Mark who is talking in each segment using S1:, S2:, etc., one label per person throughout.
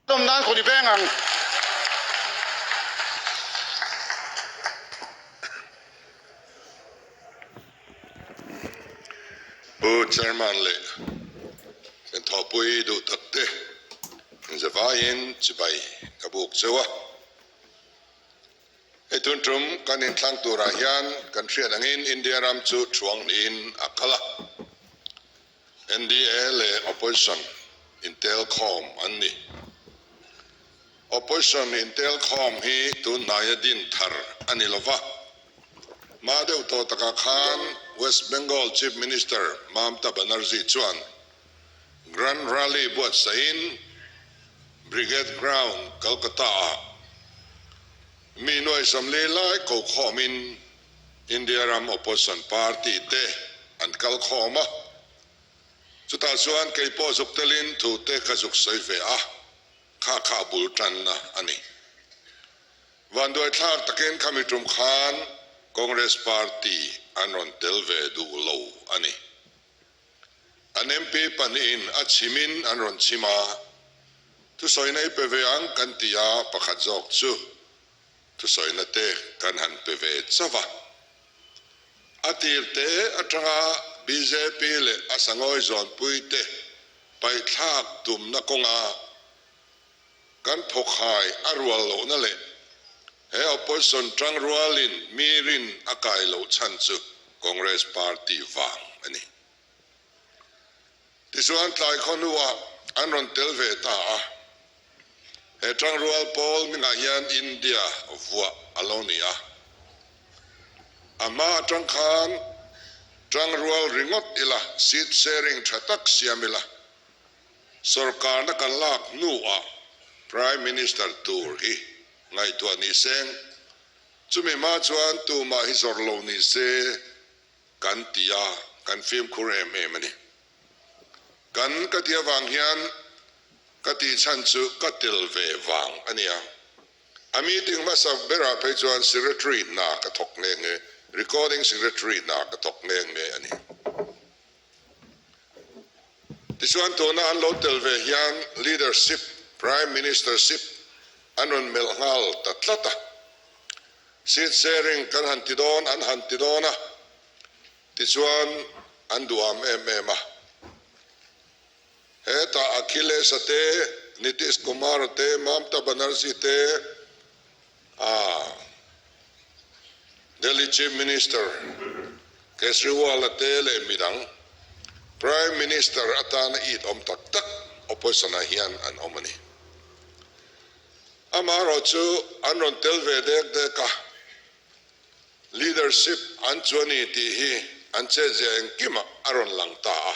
S1: Lawm nan khaw ni veng ang.
S2: Pu Chairman leh kan thawhpui duh tak te inzavaiin chibai ka buk cheu a. Hei tun tum kan inthlang turah hian kan hriat angin India ram chu thuang hnihin a kal a. NDA leh Opposition intelkhawm an ni. Opposition intelkhawm hi tun hnaia din thar a ni lo va. Hma deuh tawh takah khan West Bengal Chief Minister Mamta Banerjee chuan Grand Rally buatsaihin Brigade Ground, Kolkata-ah mi nuai 40 lai kokhawmin India ram opposition party te an kal khawm a, chutah chuan kei pawh zuk telin thu te ka zuk sawi ve a, kha kha bul tanna a ni. Vanduai thlak takin khami tum khan Congress party an rawn tel ve duh lo a ni. An MP pahnihin a chhimin an rawn chhim a, thusawina i pe ve ang kan ti a, pakhat zawk chu Thusawina te kan han pe ve chauh a. A tir te atanga bjp leh a sangawi zawnpui te paihthlak tumna kawnga kan thawkhai a rual lohna leh he opposition tangrualin mi rin a kai loh chhan chu Congress party vang a ni. Tichuan tlai khawhnuah an rawn tel ve ta a. He tangrual pawl hmingah hian India vuah a lo ni a. A hma atang khan tangrual ringawt ila, seat sharing tha tak siam ila, sorkarna kan lak hnuah Prime Minister tur hi ngaihtuah ni seng, chumi hma chuan tumah hi zawrh lo ni se kan ti a, kan fimkhur em em a ni. Kan ka ti avang hian ka tih chhan chu ka tel ve vang a nia. A meeting hmasa berah phei chuan secretary hna ka thawk nghe nghe, recording secretary hna ka thawk nghe nghe a ni. Tichuan tuna an lo tel ve hian leadership, prime ministership an rawn melh nghal ta tlat a. Seat sharing kan han ti dawn an han ti dawn a, tichuan an duham em em a. Hetah Akhilesh-a te, Nitish Kumar-a te, Mamta Banerjee te, ah Delhi Chief Minister Kejriwal-a te leh midang Prime Minister atana it awm tak tak opposition-ah hian an awm a ni. Amaherawh chu an rawn tel ve dek dek a, leadership an chu a ni tih hi an chetzia engkimah a rawn lang ta a,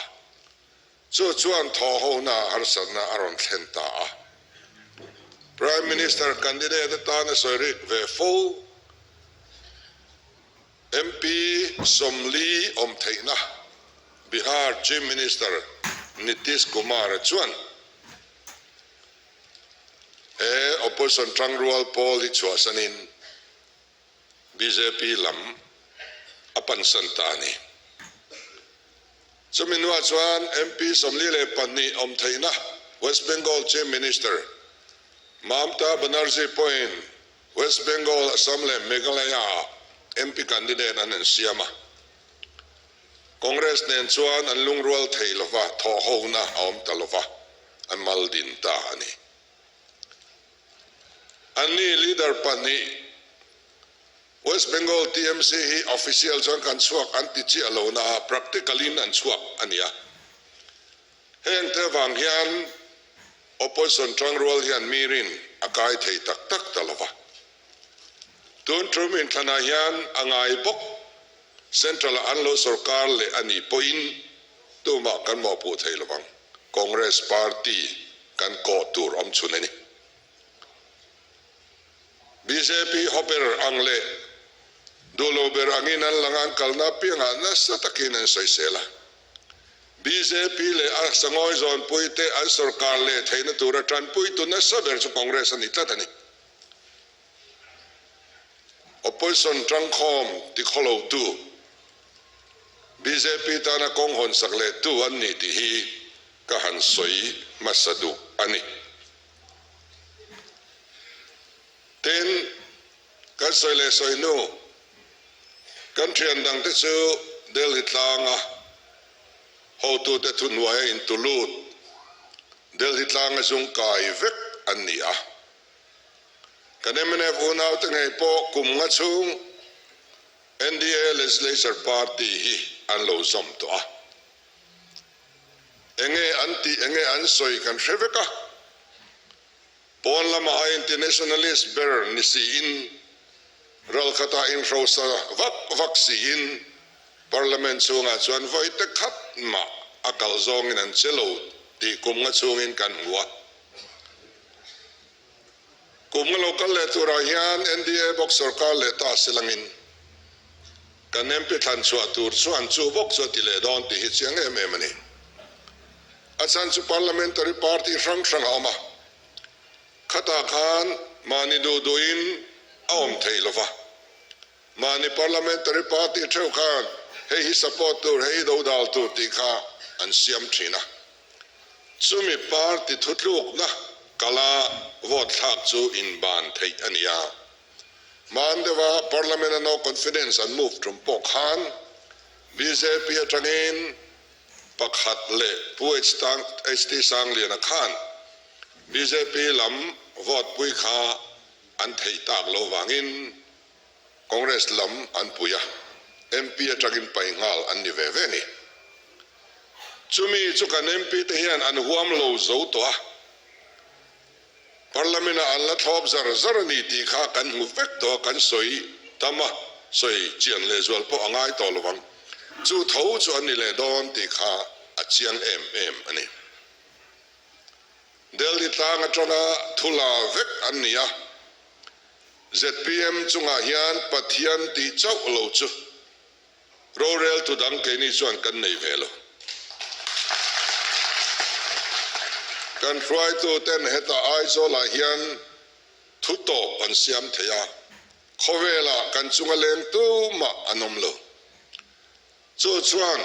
S2: chu chuan thawhhona harsatna a rawn thlen ta a. Prime Minister candidate atana sawi rik ve fo MP 40 awm theihna Bihar Chief Minister Nitish Kumar-a chuan, He opposition tangrual pawl hi chhuahsanin bjp lam a pansan ta a ni. Chumi hnuah chuan MP 42 awm theihna West Bengal Chief Minister Mamta Banerjee pawhin West Bengal, Assam leh Meghalaya-ah MP candidate an insiam a. Congress nen chuan an lungrual thei lova, thawhhona a awm ta lova, an mal din ta a ni. Anni leader pahnih West Bengal TMC hi official chuan kan chhuak an ti chiah lo na a, practical in an chhuak a ni a. Heng te avang hian opposition tangrual hian mirin a kai thei tak tak ta lova. Tun tum inthlanah hian a ngai bawk Central ah an lo sorkar leh a nih pawhin tumah kan mawhpuh thei lovang. Congress party kan kawh tur awm chhun a ni. Bjp hawper ang leh duhlo ber angin an lang an kalna apiangah nasa takin an sawisel a. Bjp leh a sangawi zawnpui te an sorkar leh theihna tura tanpuitu nasa ber chu Congress a ni tlat a ni. Opposition tangkhawm tikhawlotu bjp tana kawng hawnsak lehtu an ni tih hi ka han sawi hmasa duh a ni. Tin, kan sawi leh sawi hnu, kan thian dangte chu Delhi tlanga hotute thuhnuaia intulut, Delhi tlanga zungkai vek an ni a. Kan mnf unaute ngei pawh kum nga chhung NDA Legislature Party hi an lo zawm tawh a. Enge an tih, enge an sawi kan hre vek a. Pawn lama a internationalist ber ni siin, ralkhatah inhrosa vak vak siin Parliament chhungah chuan vawi te khat mah a kal zawngin an che lo tih kum nga chhungin kan hmu a. Kum nga lo kal leh turah hian NDA bawk sorkar leh ta silangin kan MP thlan chhuah tur chuan chu bawk chu a ti leh dawn tih hi chiang em em a ni. A chhan chu Parliamentary Party hrang hrang a awm a, khatah khan mahni duh duhin a awm thei lo va. Mahni Parliamentary Party theuh khan hei hi support tur, hei hi dodal tur tih kha an siam thin a. Chumi party thutlukna kala vote thlak chu inban theih a ni a. Hman deuha Parliament-a no confidence an move tum pawh khan bjp atangin pakhat leh Pu HT Sangliana khan bjp lam vote pui kha an theih tak lo vangin Congress lam an pui a, MP atangin pai nghal an ni ve ve ni. Chumi chu kan MP te hian an huam lo zo tawh a, Parliament ah an la thlawp zar zar a ni tih kha kan hmu vek tawh a, kan sawi tam a, sawi chian lehzual pawh a ngai tawh lo ang. Chu tho chu an ni leh dawn tih kha a chiang em em a ni. Delhi tlang atanga thu la vek an ni a, Zpm chungah hian Pathian tih chauh lo chu roreltu dang keini chuan kan nei ve lo. Kan hruaituten heta Aizawlah hian thu tawp an siam thei a, khawvelah kan chunga leng tumah an awm lo. Chu chuan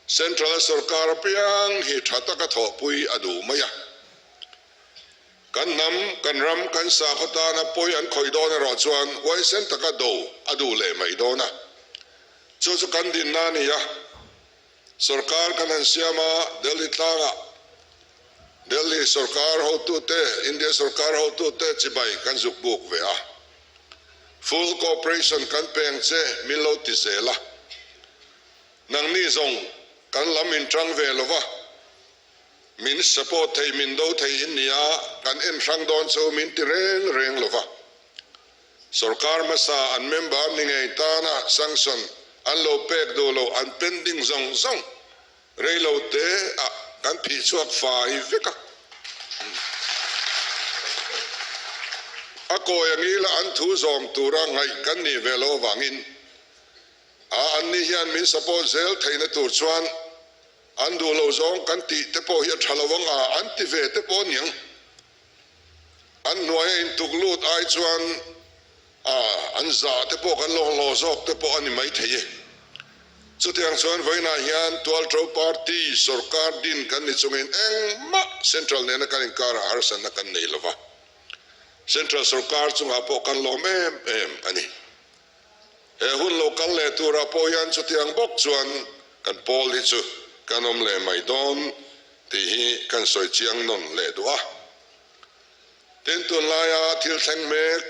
S2: Central sorkar apiang hi tha taka thawhpui a duh mai a. Kan hnam, kan ram, kan sakhaw tana pawi an khawih dawn erawh chuan huaisen taka do a duh leh mai dawn a. Chu chu kan dinna a ni a. Sorkar kan han siam a, Delhi tlangah Delhi sorkar hotute, India sorkar hotute chibai kan zuk buk ve a. Full cooperation kan peng che min lo ti zel a. Nangni zawng kan lam inṭang ve lo va. Min support thei, min do thei in nia, kan en hrang dawn chu min ti reng reng lo va. Sorkar hmasa an member ni ngei tana sanction an lo pek duh lo an pending zawng zawng rei lo te ah kan phih chhuak fai vek a. A kawi a ngila an thu zawm tura ngaih kan nih ve lo avangin a anni hian min support zel theihna tur chuan An duh lo zawng kan tih te pawh hi a tha lo ang a, an ti ve te pawh aniang. An hnuaia intuk lut ai chuan a an zah te pawh kan lo hlawh zawk te pawh a ni mai thei e. Chutiang chuan vawiinah hian Tualṭo Party sorkar din kan ni chungin engmah Central nena kan inkarah harsatna kan nei lo va. Central sorkar chungah pawh kan lawm em em a ni. He hun lo kal leh turah pawh hian chutiang bawk chuan kan pawl hi chu kan awm leh mai dawn tih hi kan sawi chiang nawn leh duh a. Tin, tunlaia thil thleng mek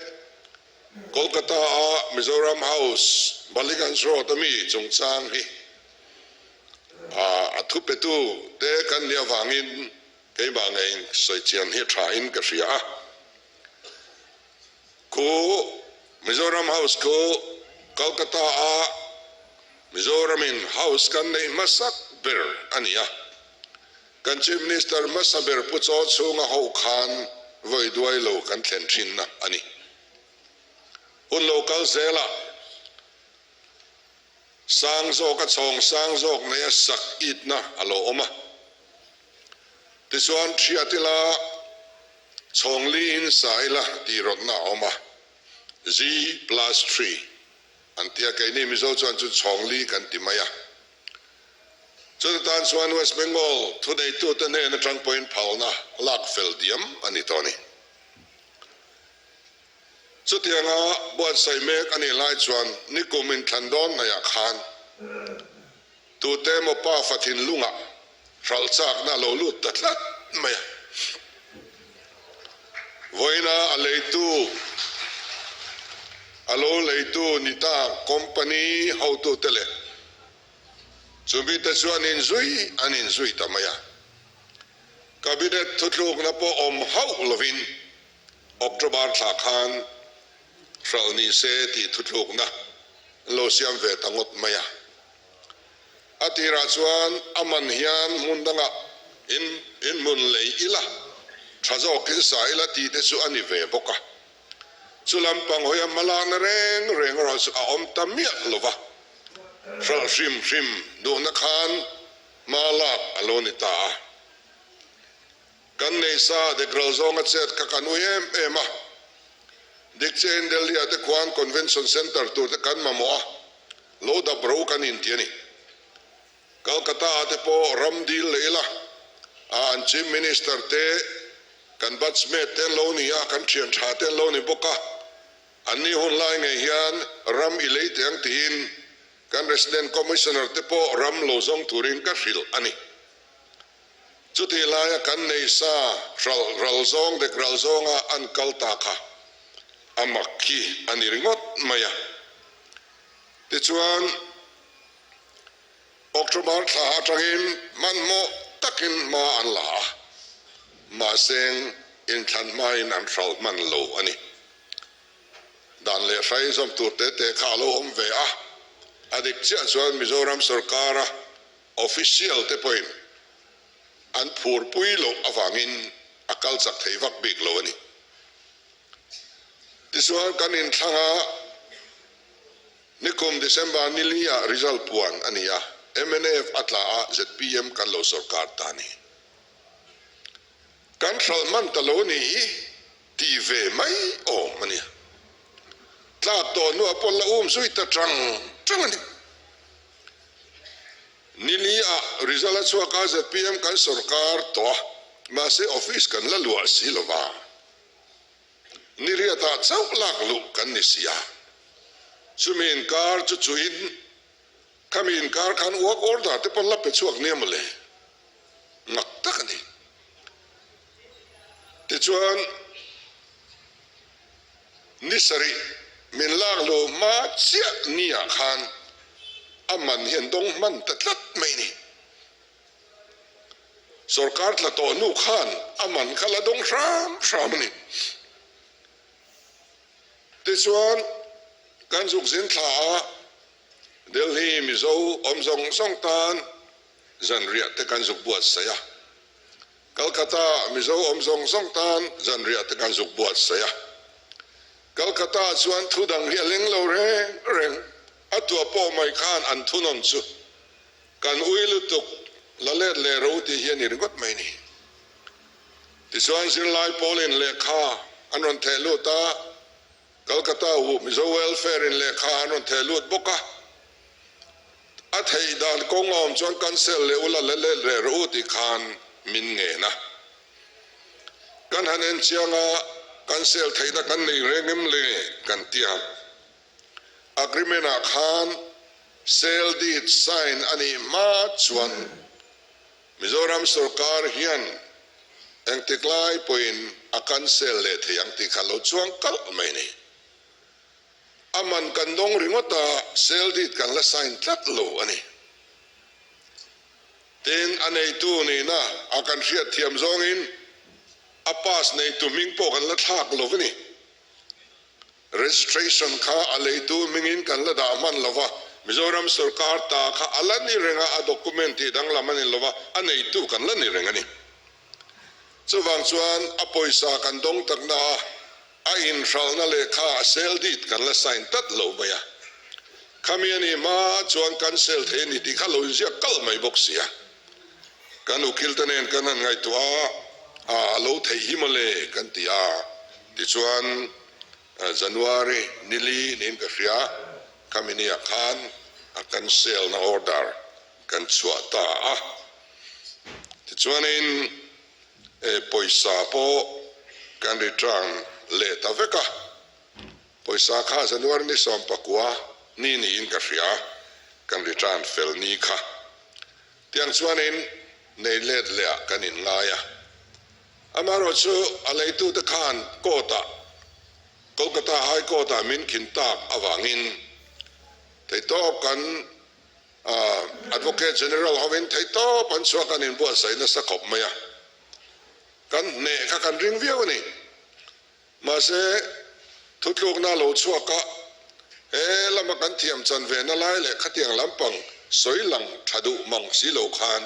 S2: Kolkata-a Mizoram House Ballygunge Road a mi chungchang hi a thupetu te kan nih avangin keimah ngeiin sawi chian hi tha in ka hria a. Khu Mizoram House khu Kolkata a Mizoram in House kan neih hmasak ber a ni a. Kan Chief Minister hmasa ber Pu Chaw chhunga ho khan vawi duai lo kan thlen thinna a ni. Hun lo kal zelah sang zawk a chhawng sang zawk neia sak itna a lo awm a. Tichuan thiat ila Chhawngli in sa ila tih rawtna a awm a, Z plus three an ti a, keini Mizo chuan chu Chhawngli kan ti mai a. Chuti tan chuan West Bengal thuneitute hnen atang pawhin phalna lak fel diam a ni tawh a ni. Chutianga buatsaih mek a nih lai chuan nikum inthlan dawn hnaihah khan tute emaw pafa thinlungah hralh chakna a lo lut ta tlat mai a. Vawiina a leitu a lo leitu ni ta company hotute leh chumite chu an inzui an inzui ta mai a. Cabinet thutlukna pawh awm hauh lovin October thla khan hralh ni se tih thutlukna an lo siam ve ta ngawt mai a. A tirah chuan a man hian hmun dangah in inhmun lei ila, tha zawkin sa ila tih te chu a ni ve bawk a. Chu lampang hawia hmalakna reng reng erawh chu a awm ta miah lo va, hralh hrim hrim duhna khan hma lak a lo ni ta a. Kan nei sa dek ral zawnga chet kha kan ui em em a. Dik chiahin Delhi-ah te khuan Convention Centre tur te kan mamawh a, lo dap ro kan inti a ni. Calcutta-ah te pawh ram dil leh ila, a an Chief Minister te, kan batchmate te an lo ni a, kan thian tha te an lo ni bawk a, anni hun lai ngei hian ram i lei teh ang tiin kan Resident Commissioner te pawh ram lo zawng turin ka hrilh a ni. Chutih laia kan nei sa hralh ral zawng dek ral zawnga an kal ta kha a mak khi a ni ringawt mai a. Tichuan, October thla atangin hmanhmawh takin hma an la a, mahseng inthlan hmain an hralh hman lo a ni. Dan leh hrai zawm tur te te kha a lo awm ve a, a dik chiah chuan Mizoram sorkara Official te pawhin an phurpui loh avangin a kal chak thei vak bik lo a ni. Tichuan kan inthlang a, nikum December ni li ah result puan a ni a, mnf a tla a, zpm kan lo sorkar ta a ni. Kan hralh hman ta lo ni hi tih ve mai awm a nia. Tlak tawh hnuah pawh la um zui ta tang tang a ni. Nili ah result a chhuak a zpm kan sorkar tawh a, mahse office kan la luah si lo va. Niriat ah chauh lak luh kan ni si a. Chumi inkar chu chuin khami inkar khan work order te pawn la pe chhuak nia mawle. Mak tak a ni. Tichuan Ni sarih min lak lo hma chiah ni ah khan a man hi an dawng hman ta tlat mai ni. Sorkar tla tawh hnu khan a man kha la dawng hram hram a ni. Tichuan kan zuk zin thla a Delhi Mizo awm zawng zawng tan zanriah te kan zuk buatsaih a. Calcutta Mizo awm zawng zawng tan zanriah te kan zuk buatsaih a. Calcutta chuan thu dang hi a leng lo reng reng. A tuah pawh mai khan an thunawn chu kan ui lutuk la let leh ro tih hi a ni ringawt mai ni. Tichuan zirlai pawlin lehkha an rawn theh lut a, Calcutta hu Mizo Welfare in lehkha an rawn theh lut bawk a. A theih dan kawng a awm chuan cancel leh ula la let reh rawh u tih khan min ngen a. Kan han en chiang a, cancel theihna kan nei reng em le kan ti a. Agreement ah khan sale deed sign a nih hma chuan Mizoram sorkar hian engtik lai pawhin a cancel leh thei ang tih kha lo chuang kalh mai a ni. A man kan dawng ringawt a, sale deed kan la sign tlat lo a ni. Tin, a neitu nihna a kan hriatthiam zawngin a pass neitu hming pawh kan la thlak lo a ni. Registration kha a leitu hmingin kan la dah hman lo va, Mizoram sorkar ta kha a la ni reng a, a document tih danglam a ni lo va, a neitu kan la ni reng a ni. Chuvang chuan a pawisa kan dawng takna a, a inhralhna lehkha a sale deed kan la sign tlat lo mai a. Khami a nih hma chuan kan sale thei a ni tih kha lo inziak kalh mai bawk si a. Kan ukil te nen kan han ngaihtuah a, a lo theih hi mawle kan ti a. Tichuan January nili niin ka hria, khami nia khan a kan sale na order kan chhuah ta a. Tichuanin pawisa pawh kan return leh ta vek a. Pawisa kha January ni 19 ni niin ka hria, kan return fel ni kha. Tiang chuanin nei let leh ah kan inngai a. Amaherawhchu a leitute khan court ah, Kolkata High Court ah min khin tak avangin theihtawp kan Advocate General hovin theihtawp an chhuak an inbuatsaih nasa khawp mai a. Kan hneh kha kan ring viau a ni. Mahse, thutlukna lo chhuak a, he lama kan thiam chan ve na lai leh khatiang lampang sawi lang tha duh mang si lo khan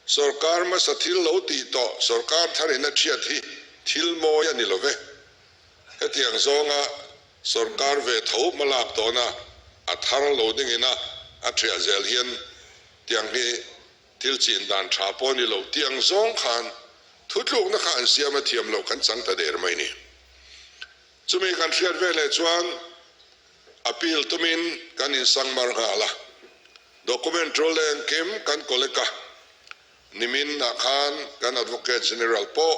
S2: sorkar hmasa thil lo tih tawh sorkar tharin a thiat hi thil mawi a ni lo ve. Hetiang zawnga sorkar ve tho hmalak tawhna a thar lo dingin a a thiah zel hian tiang hi Thil chin dan tha pawh ni lo tiang zawng khan thutlukna kha an siam a thiam loh kan chang ta der mai ni. Chumi kan hriat veleh chuan appeal tumin kan insang mar nghal a, document tul leh engkim kan collect a, nimin ah khan kan Advocate General pawh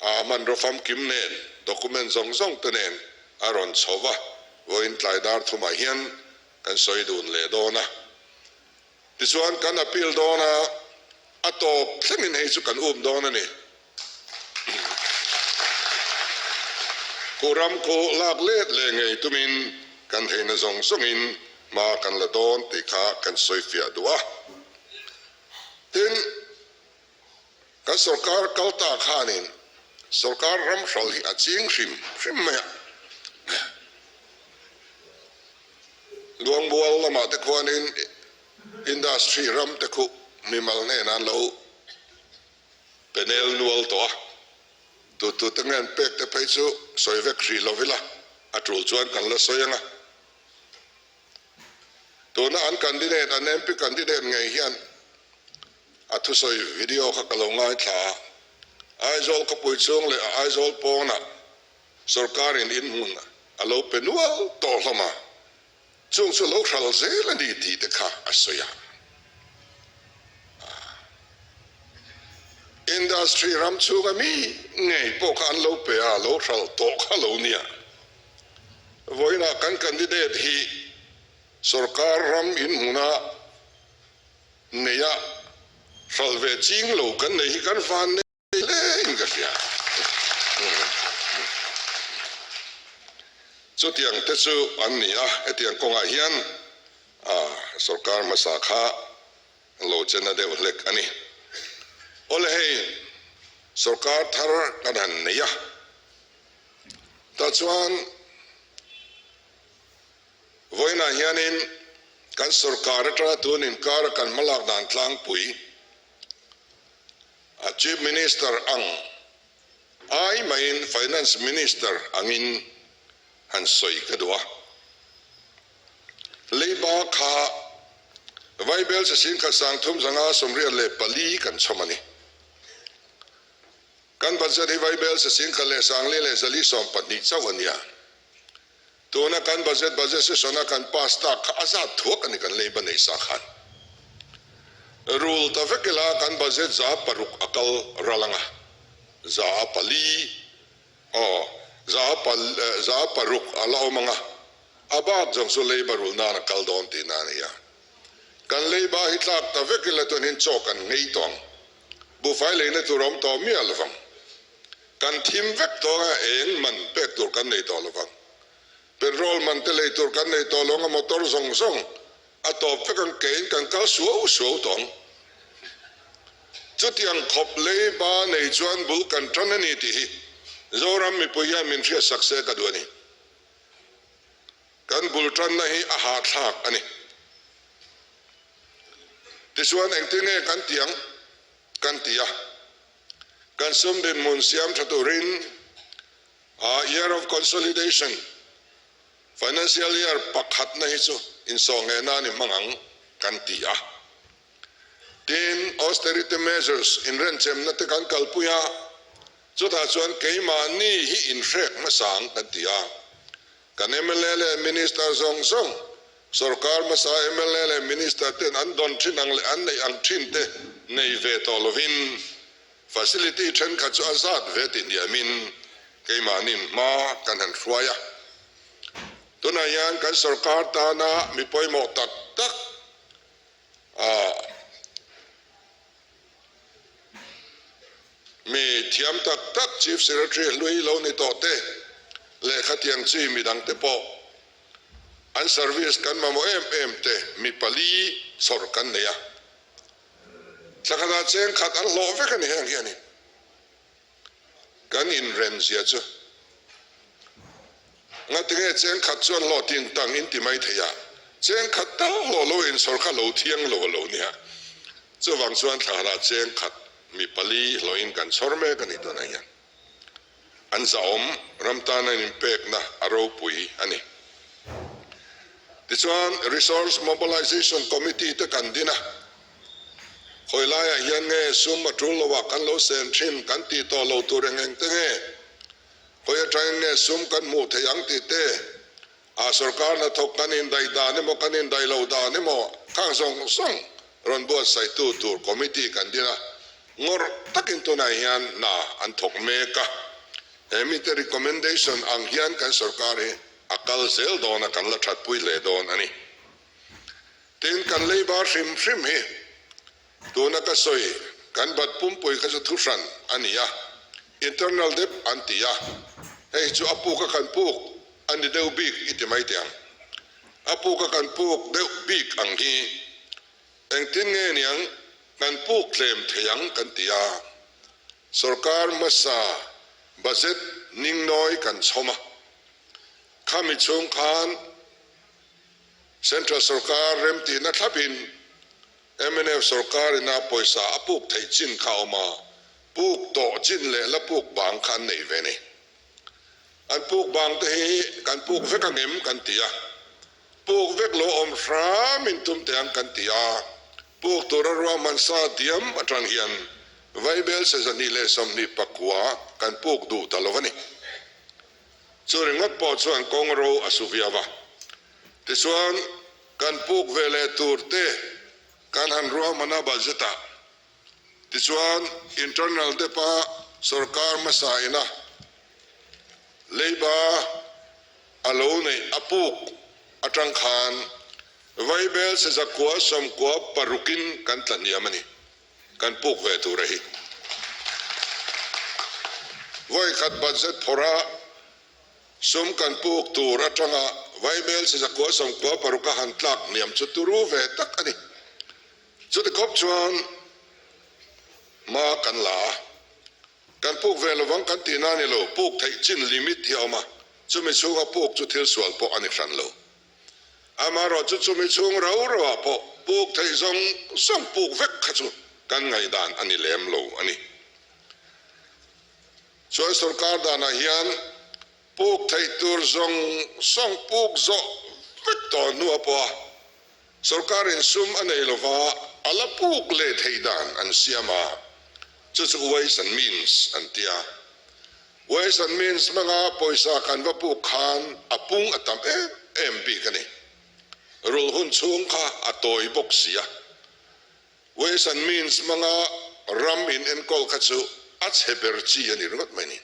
S2: a hmanraw famkim nen document zawng zawng te nen a rawn chho va, vawiin tlai dar thumah hian kan sawi dun leh dawn a. Tichuan kan appeal dawn a, a tawp thlengin hei chu kan um dawn a ni. Ku ram khu lak let leh ngei tumin kan theihna zawng zawngin hma kan la dawn tih kha kan sawi fiah duh a. Tin, kan sorkar kal ta khanin sorkar ram hral hi a ching hrim hrim mai a. Luangbual lamah te khuanin industry ram te khuh mimal hnenah an lo pe nel nual tawh a, tu te nge an pek te phei chu sawi vek hrih lo ila a tul chuan kan la sawi ang a. Tuna an candidate, an MP candidate ngei hian a thusawi video kha ka lo ngaithla a, Aizawl khawpui chhung leh Aizawl pawnah Sorkarin inhmun a lo pe nual tawh hlawm a, chung chu lo hral zel a ni tih te kha a sawi a. Industry ram chhunga mi ngei pawh kha an lo pe a, lo hral tawh kha lo nia. Vawiinah kan candidate hi sorkar ram inhmuna neia hral ve ching lo kan nei hi kan van nei. Hle in ka hria. Chutiang te chu an ni a, hetiang kawngah hian sorkar hmasa kha lo che na deuh hlek a ni. Awle hei sorkar thar kan han nei a, tah chuan vawiinah hianin kan sorkar atanga tun inkara kan hmalak dan tlangpui, A Chief Minister ang ai maiin Finance Minister angin han sawi ka duh a. Leiba kha Vaibel sasingkhat 3584 kan chhawm a ni. Kan budget hi Vaibel sasingkhat leh 4420 chauh a nia. Tuna kan budget budget session a kan pass tak kha a zat thuak a ni kan leiba nei sa khan. Rule ta vek ila kan budget 6% a kal ral anga, 4% aw 6% a la awm anga, a bak zawng chu leiba rul nan a kal dawn tihna a ni a. Kan leiba hi tlak ta vek ila chuan hin chaw kan ngei tawh ang. Buhfai leina tur a awm tawh miah lovang. Kan thim vek tawh a, eng man pek tur kan nei tawh lovang. Petrol man te lei tur kan nei tawh lo ang a, motor zawng zawng a tawp vek ang, keiin kan kal suau suau tawh ang. Chutiang khawp leiba nei chuan bul kan tan a ni tih hi Zoram mipui hian min hriatsak se ka duh a ni. Kan bul tanna hi a hahthlak a ni. Tichuan engtin nge kan ti ang kan ti a. Kan sum dinhmun siam tha turin a Year of Consolidation, Financial Year pakhatna hi chu insawhngheh nan i hmang ang kan ti a. Tin, austerity measures inrenchemna te kan kalpui a, chutah chuan keimahni hi inhrek hmasa ang kan ti a. Kan mla leh Minister zawng zawng, sorkar hmasa mla leh Minister ten an dawn thin ang leh an neih ang thin te nei ve tawh lovin facility thenkhat chu a zat ve tih hniamin keimahni hma kan han hruai a. Tunah hian kan sorkar tana mi pawimawh tak tak ah mi thiam tak tak Chief Secretary hlui lo ni tawh te leh khatiang chi midang te pawh an service kan mamawh em em te mi pali chhawr kan nei a. Thla khatah cheng khat an hlawh vek a ni heng hianin kan inren zia chu ngatinge cheng khat chuan hlawh tin tang in ti mai thei a, cheng khat tal hlawh lo insawr kha lo thiang lo a lo nia. Chuvang chuan thla khatah cheng khat mi pali hlawhin kan chhawr mek a ni tunah hian. An zahawm ram tana inpekna a ropui a ni. Tichuan, Resource Mobilization Committee te kan din a, khawi laiah hian nge sum a tul loah kan lo sen thin kan tih tawh lo tur eng eng te nge, khawi atangin nge sum kan hmuh theih ang tih te, a sorkar hnathawk kan indaih dan emaw kan indaih loh dan emaw khang zawng zawng rawn buatsaihtu tur committee kan din a, ngawrh takin tunah hian hna an thawk mek a, he mite recommendation ang hian kan sorkar hi a kal zel dawn a, kan la thatpui hle dawn a ni. Tin, kan leiba hrim hrim hi tuna ka sawi kan bat pumpui kha chu thuhran a ni a, internal debt an ti a, hei chu a puk a kan puk a ni deuh bik i ti mai teh ang. A puk a kan puk deuh bik ang hi engtin nge niang kan puk tlem thei ang kan ti a, sorkar hmasa budget ningnawi kan chhawm a, khami chhung khan Central sorkar remtihna thlapin mnf sorkar ina pawisa a puk theih chin kha a awm a, puk tawh chin leh la puk bang kha an nei ve a ni. An puk bang te hi kan puk vek ang em kan ti a, puk vek lo awm hram in tum teh ang kan ti a, puk tura ruahman sa diam atang hian Vaibel 229 kan puk duh ta lo a ni. Chu ringawt pawh chuan kawng ro a su viau a. Tichuan, kan puk ve leh tur te kan han ruahman a budget ah. Tichuan, internal dept a sorkar hmasa ina leiba a lo neih a puk atang khan Vaibel 196 in kan tla hniam a ni. Kan puk ve tur a hi. Vawi khat budget phawrh a sum kan puk tur atanga Vaibel 196 a han tlak hniam chu turu ve tak a ni. Chuti khawp chuan hma kan la a, kan puk ve lovang kan tihna a ni lo, puk theih chin limit hi a awm a, chumi chhunga puk chu thil sual pawh a ni hran lo. Amaherawh chu chumi chhung rau rauah pawh puk theih zawng zawng puk vek kha chu kan ngaihdan a ni lem lo a ni. Chuan sorkar danah hian puk theih tur zawng zawng puk zawh vek tawh hnuah pawha sorkarin sum a nei lova a la puk leh theih dan an siam a, chu chu ways and means an ti a. Ways and means hmanga pawisa kan va puk khan a pung a tam em em bik a ni. Rul hun chhung kha a tawi bawk si a. Ways and means hmanga ram in enkawl kha chu a chhe ber chi a ni ringawt mai ni.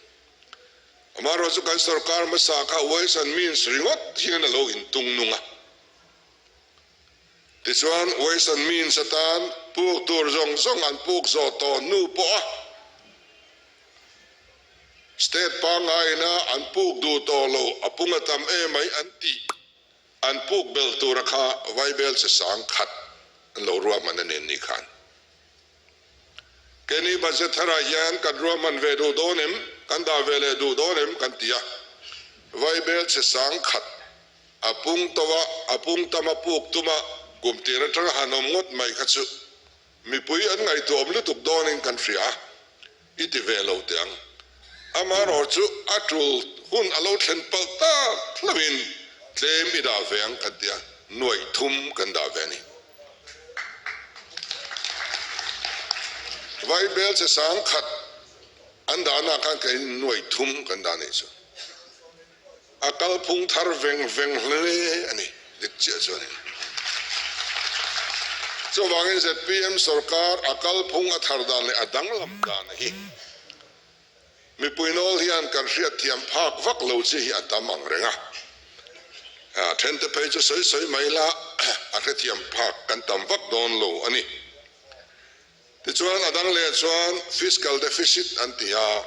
S2: Amaherawh chu kan sorkar hmasa kha ways and means ringawt hian a lo intung nung a. Tichuan, ways and means atan puk tur zawng zawng an puk zawh tawh hnu pawh a State pangngaina an puk duh tawh lo, a pung a tam emai an tih an puk belh tura kha Vaibel che sang khat an lo ruahman a nen ni khan. Keini budget tharah hian kan ruahman ve duh dawn em, kan dah ve leh duh dawn em kan ti a, Vaibel che sang khat a pung tawh a, a pung tam a puk tum a, kum tir atanga han awm ngawt mai kha chu Mipui an ngaihtuahawm lutuk dawnin kan hria a, i ti ve lo teh ang. Amaherawh chu a tul hun a lo thlen palh tak hlauhin tlem i dah ve ang kan ti a, nuaih thum kan dah ve a ni. Vaibel che sang khat an dahna khan kei nuaih thum kan dah nih chu. A kalphung thar veng veng hle a ni, dik chiah chu a ni. Chuvangin zpm sorkar a kalphung a thar dan leh a danglam dan hi mipui nawl hian kan hriatthiam phak vak lo chi hi a tam ang reng a. A thente phei chu sawi sawi mai la, a hrethiam phak kan tam vak dawn lo a ni. Tichuan a dang leh chuan fiscal deficit an ti a,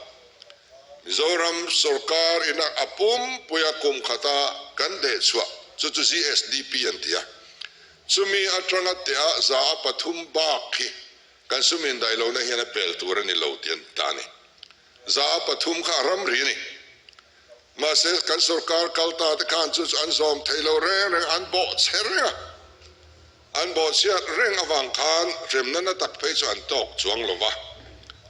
S2: Mizoram sorkar ina a pumpuia kum khata kan dehchhuah chu chu GSDP an ti a, chumi atanga tea 3% bak hi kan sum indaih lohna hian a pel tur a ni lo tih an ta a ni. 3% kha a ramri a ni. Mahse kan sorkar kal ta te khan chu chu an zawm thei lo reng reng, an bawh chhe reng a. An bawhchhiat reng avang khan hremna na tak phei chu an tawk chuang lo va.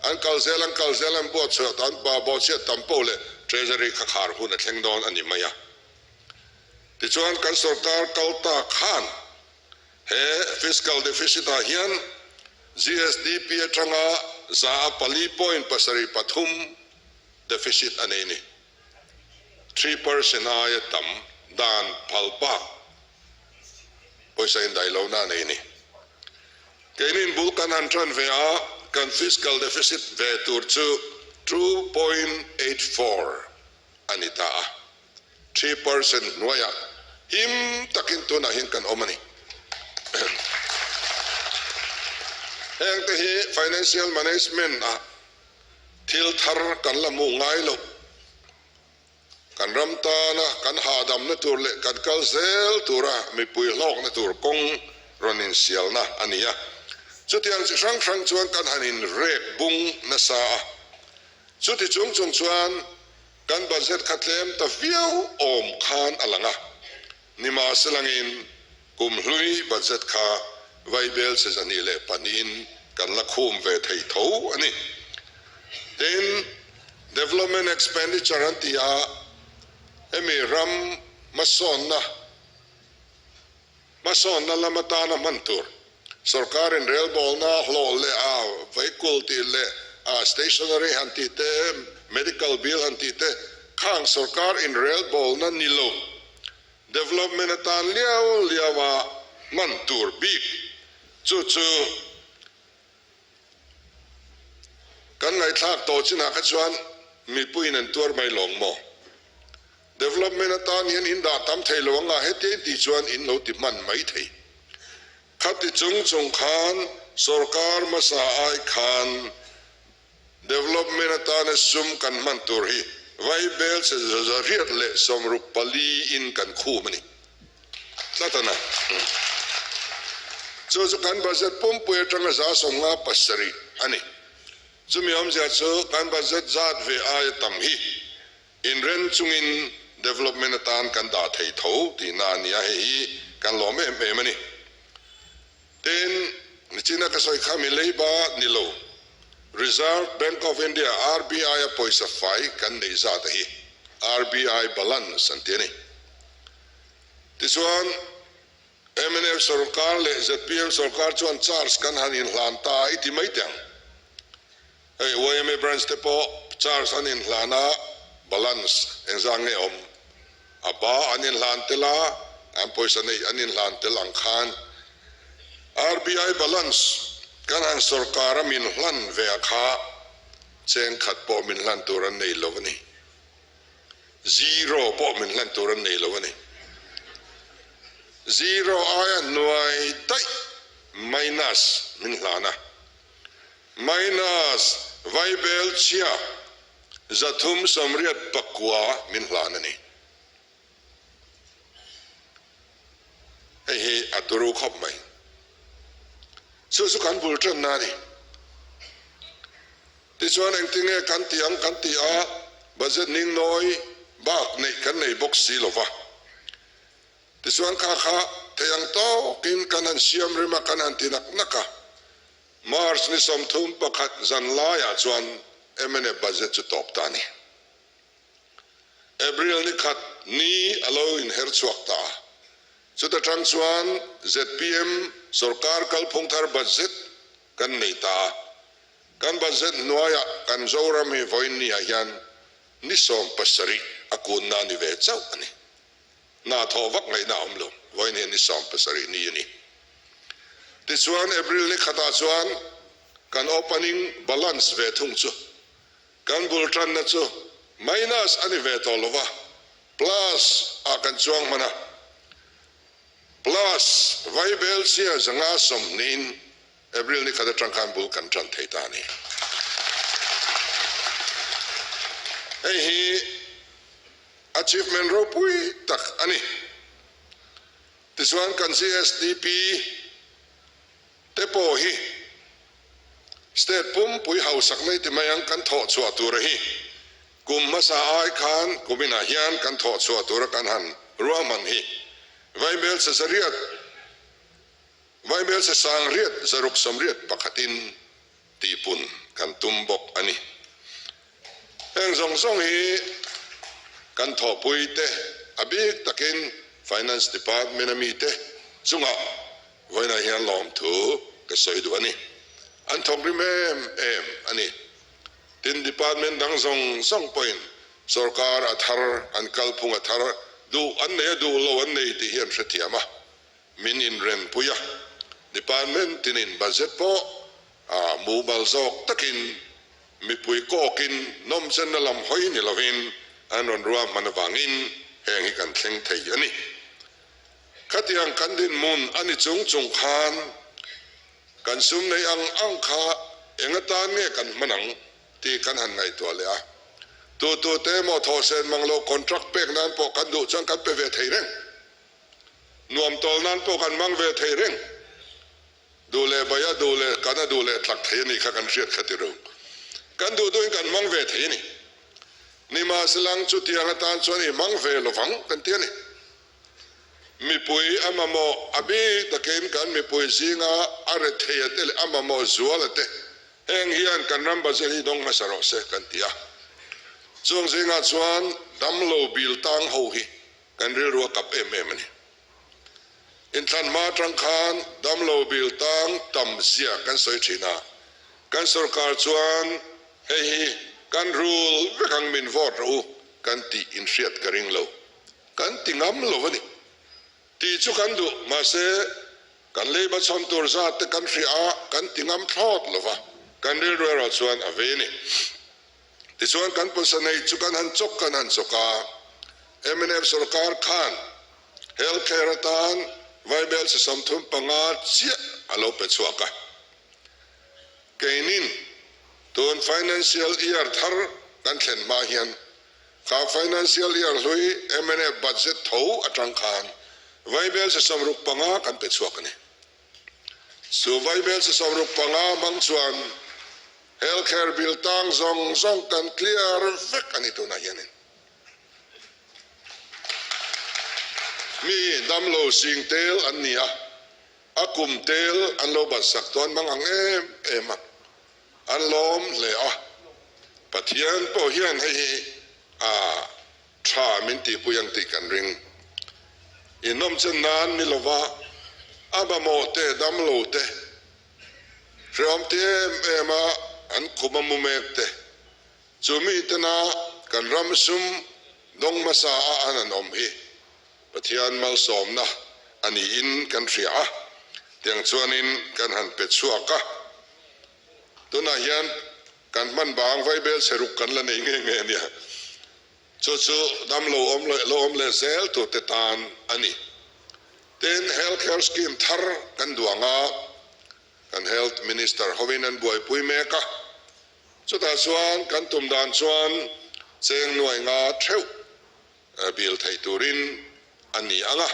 S2: An kal zel, an kal zel, an buatchhuah an bawhchhiat tam poh leh Treasury kha khar hun a thleng dawn a ni mai a. Tichuan kan sorkar kal ta khan he fiscal deficit ah hian GSDP atanga 4.73 deficit a nei ni. 3% aia tam dan phal bak pawisa indaih lohna a nei ni. Keinin bul kan han tan ve a, kan fiscal deficit ve tur chu 2.84 a ni ta a, 3% hnuaiah him takin tunah hian kan awm a ni. Hengte hi financial management ah Thil thar kan la hmuh ngai loh. Kan ram tana kan hahdamna tur leh kan kal zel tura mipui hlawkna tur kawng rawn insialna a ni a. Chutiang chi hrang hrang chuan kan han inrek bung nasa a. Chuti chung chung chuan kan budget kha tlem ta viau awm khan a lang a. Nimahselangin kum hlui budget kha vaibel che 22in kan la khum ve thei tho a ni. Tin, development expenditure an ti a, hemi ram hmasawnna hmasawnna lam atana hman tur sorkarin relbawlna hlawh leh a vehicle tih leh a stationery han tih te, medical bill han tih te khang sorkar inrelbawlna ni lo Development atan liau liau a hman tur bik chu chu kan ngaihthlak tawh chinah kha chuan mipuiin an tuar mai lawng maw? Development atan hian in dah tam thei lo anga hetiang tih chuan in lo ti hman mai thei. Khati chung chung khan sorkar hmasa ai khan Development atana sum kan hman tur hi vaibel che 164 in kan khum a ni tlat a na. Chu chu kan budget pumpui atanga 57 a ni. Chumi awmzia chu kan budget zat ve aia tam hi inren chungin development atan kan dah thei tho tihna a ni a, hei hi kan lawm em em a ni. Tin, nichina ka sawi kha mi leiba ni lo, Reserve Bank of India, RBI, a pawisa fai kan neih zat a hi, RBI balance an ti a ni. Tichuan, mnf sorkar leh zpm sorkar chuan charge kan han inhlan ta i ti mai teh ang. Hei yma branch te pawh charge an inhlan a, balance engzah nge awm? A ba an inhlan tel a, an pawisa neih an inhlan tel ang khan RBI balance kan han sorkar a min hlan ve a kha cheng khat pawh min hlan tur an nei lo a ni. Zero pawh min hlan tur an nei lo a ni. Zero aia hnuai daih minus min hlan a. Minus vaibel chhia 389 min hlan a ni. Hei hi a turu khawp mai. Chu chu kan bul tanna a ni. Tichuan engtinge kan tih ang kan tih a, budget ning nawi bak neih kan nei bawk si lo va. Tichuan kha kha thei ang tawkin kan han siam rim a, kan han ti nak nak a. March ni 31 zan laiah chuan mnf budget chu tawp ta a ni. April ni khat ni a lo inher chhuak ta a. Chuta tang chuan zpm sorkar kalphung thar budget kan nei ta a. Kan budget hnuaiah kan Zoram hi vawiin niah hian ni 17 a kunna a ni ve chauh a ni. Hna thawh vak ngaihna a awm lo, vawiin hi ni 17 ni a ni. Tichuan April ni khatah chuan kan opening balance ve thung chu kan bul tanna chu minus a ni ve tawh lo va, plus ah kan chuang hman a. Plus Vaibelchhia 520in April ni khat atang khan bul kan tan thei ta a ni. Hei hi achievement ropui tak a ni. Tichuan kan GSDP te pawh hi state pumpui hausak mai ti mai ang kan thawh chhuah tura hi kum hmasa ai khan kuminah hian kan thawh chhuah tura kan han ruahman hi Vaibelchhe zariat Vaibelchhe sangriat zaruk sawmriat pakhatin tihpun kan tum bawk a ni. Heng zawng zawng hi kan thawhpui te, a bik takin Finance Department a mite chungah vawiinah hian lawmthu ka sawi duh a ni. An thawk rim em em a ni. Tin, department dang zawng zawng pawhin sorkar a thar, an kalphung a thar, duh an nei a duh lo an nei tih hi an hrethiam a. Min inrempui a, department tinin budget pawh a mumal zawk takin mipui kawkin nawmchenna lam hawi ni lovin an rawn ruahman avangin heng hi kan thleng thei a ni. Khatiang kan dinhmun a ni chung chung khan kan sum nei ang ang kha eng atan nge kan hman ang tih kan han ngaihtuah leh a. Tu tute emaw thawhsen mang lo contract pek nan pawh kan duh chuan kan pe ve thei reng. Nuam tawl nan pawh kan hmang ve thei reng. Duh leh bai a duh leh kan a duh leh tlak thei a nih kha kan hriat kha ti ro. Kan duh duhin kan hmang ve thei a ni. Nimahselang chutiang atan chuan i hmang ve lovang kan ti a ni. Mipui a mamawh a bik takin kan mipui zinga a rethei a te leh a mamawh zual a te heng hian kan ram budget hi dawng hmasa rawh se kan ti a. Chung zingah chuan damlo bil tang ho hi Kan rilru a kap em em a ni. Inthlan hma atang khan damlo bil tang tam zia kan sawi thin a, kan sorkar chuan hei hi kan rul vek ang min vote rawh u kan tih inhriat ka ring lo. Kan ti ngam lo a ni. Tih chu kan duh, mahse kan leiba chhawn tur zat te kan hria a, kan ti ngam thlawt lo va, kan rilru erawh chuan a vei a ni. Tichuan kan pawisa nei chu kan han chawk kan han chawk a, mnf sorkar khan health care atan vaibel chi 35 chiah a lo pe chhuak a. Keinin tun financial year thar kan thlen hma hian kha financial year hlui mnf budget tho atang khan vaibel chi 65 kan pe chhuak a ni. Chu vaibel chi 65 hmang chuan Health care bill tang zawng zawng kan clear vek a ni tunah hianin. Mi damlo sing tel an ni a, a kum tel an lo bat sak tawn mang ang em em a, an lawm hle a. Pathian pawh hian hei hi a tha min tihpui ang tih kan ring. Inawmchen nan ni lova a mamawh te damlo te Hreawm ti em em a an khum a mu mek te, chu mi tena kan ram sum dawng hmasa a an an awm hi Pathian malsawmna a niin kan hria a, tiang chuanin kan han pe chhuak a. Tunah hian kan hman bang vaibel chhe ruk kan la nei nge nge a nia. Chu chu damlo awm leh lo awm leh zel turte tan a ni. Tin, Health Care Scheme thar kan duang a, kan Health Minister hovin an buaipui mek a. Chutah chuan kan tum dan chuan cheng nuai nga theuh bil theih turin a ni ang a.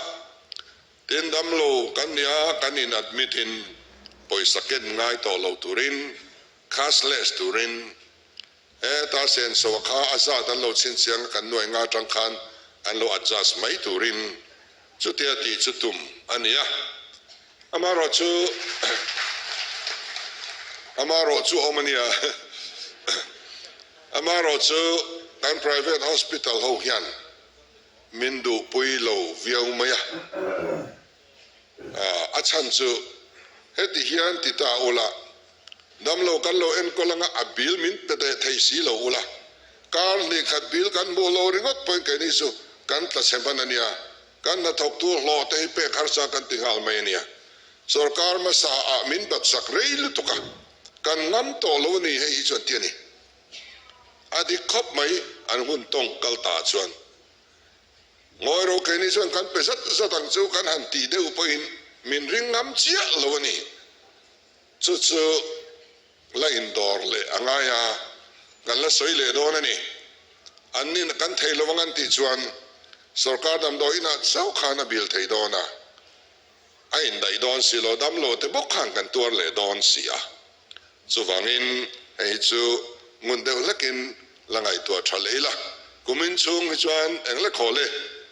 S2: Tin, damlo kan nia kan in admit in pawisa ken ngai tawh lo turin, cashless turin, Heta senso kha a zat an lo chhinchhiang a kan nuai nga atang khan an lo adjust mai turin chutia tih chu tum a ni a. Amaherawh chu amaherawh chu awm a nia. Amaherawh chu kan private hospital ho hian min duhpui lo viau mai a. A chhan chu heti hian ti ta ula, Damlo kan lo enkawl anga a bill min pe teh thei si lo ula, kar hnih khat bill kan hmuh lo ringawt pawhin keini chu kan tla chhe hman a nia, kan hnathawktu hlawh te hi pek harsa kan ti nghal mai a nia. Sorkar hmasa ah min batsak rei lutuk a, kan ngam tawh lo a ni hei hi chuan ti a ni. A dik khawp mai an hun tawng kal ta chuan. Ngawi ro keini chuan kan pe zat zat ang chu kan han tih deuh pawhin min ring ngam chiah lo a ni. Chu chu la indawr leh a ngai a, kan la sawi leh dawn a ni. An nin kan thei lo ang an tih chuan sorkar damdawi inah chauh khan a bil thei dawn a, a indaih dawn si lo, damlo te bawk khan kan tuar leh dawn si a. Chuvangin hei hi chu ngun deuh hlekin la ngaihtuah tha leh ila, kumin chhung hi chuan eng le khawl e,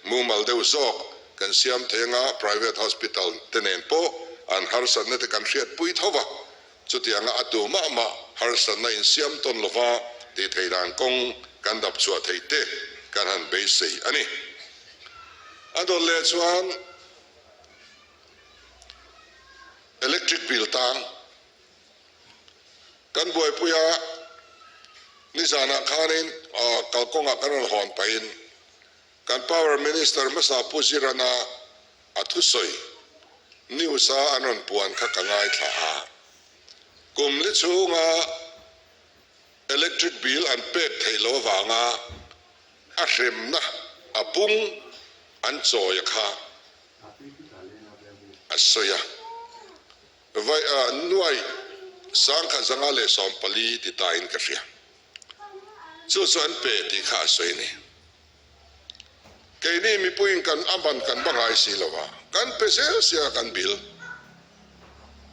S2: mumal deuh zawk kan siam thei anga private hospital te nen pawh an harsatna te kan hriatpui tho va, chutianga a tu mah mah harsatna insiam tawn lova tih theih dan kawng kan dap chhuah theih te kan han beisei a ni. A dawt leh chuan electric bill tang Kan buaipuia nizanah khanin kalkawngah kan rawn hawn pahin kan Power Minister hmasa Pu Zirana a thusawi news-a an rawn puan kha ka ngaithla a. Kum li chhunga electric bill an pek theih loh avanga a hremna a pung an chawia kha a sawi a. Vai a nuai sangkhat 114 ti ta in ka hria. Chu chu an pe tih kha a sawi a ni. Keini mipuiin kan a ban kan ba ngai si lo a, kan pe zel sia kan bill.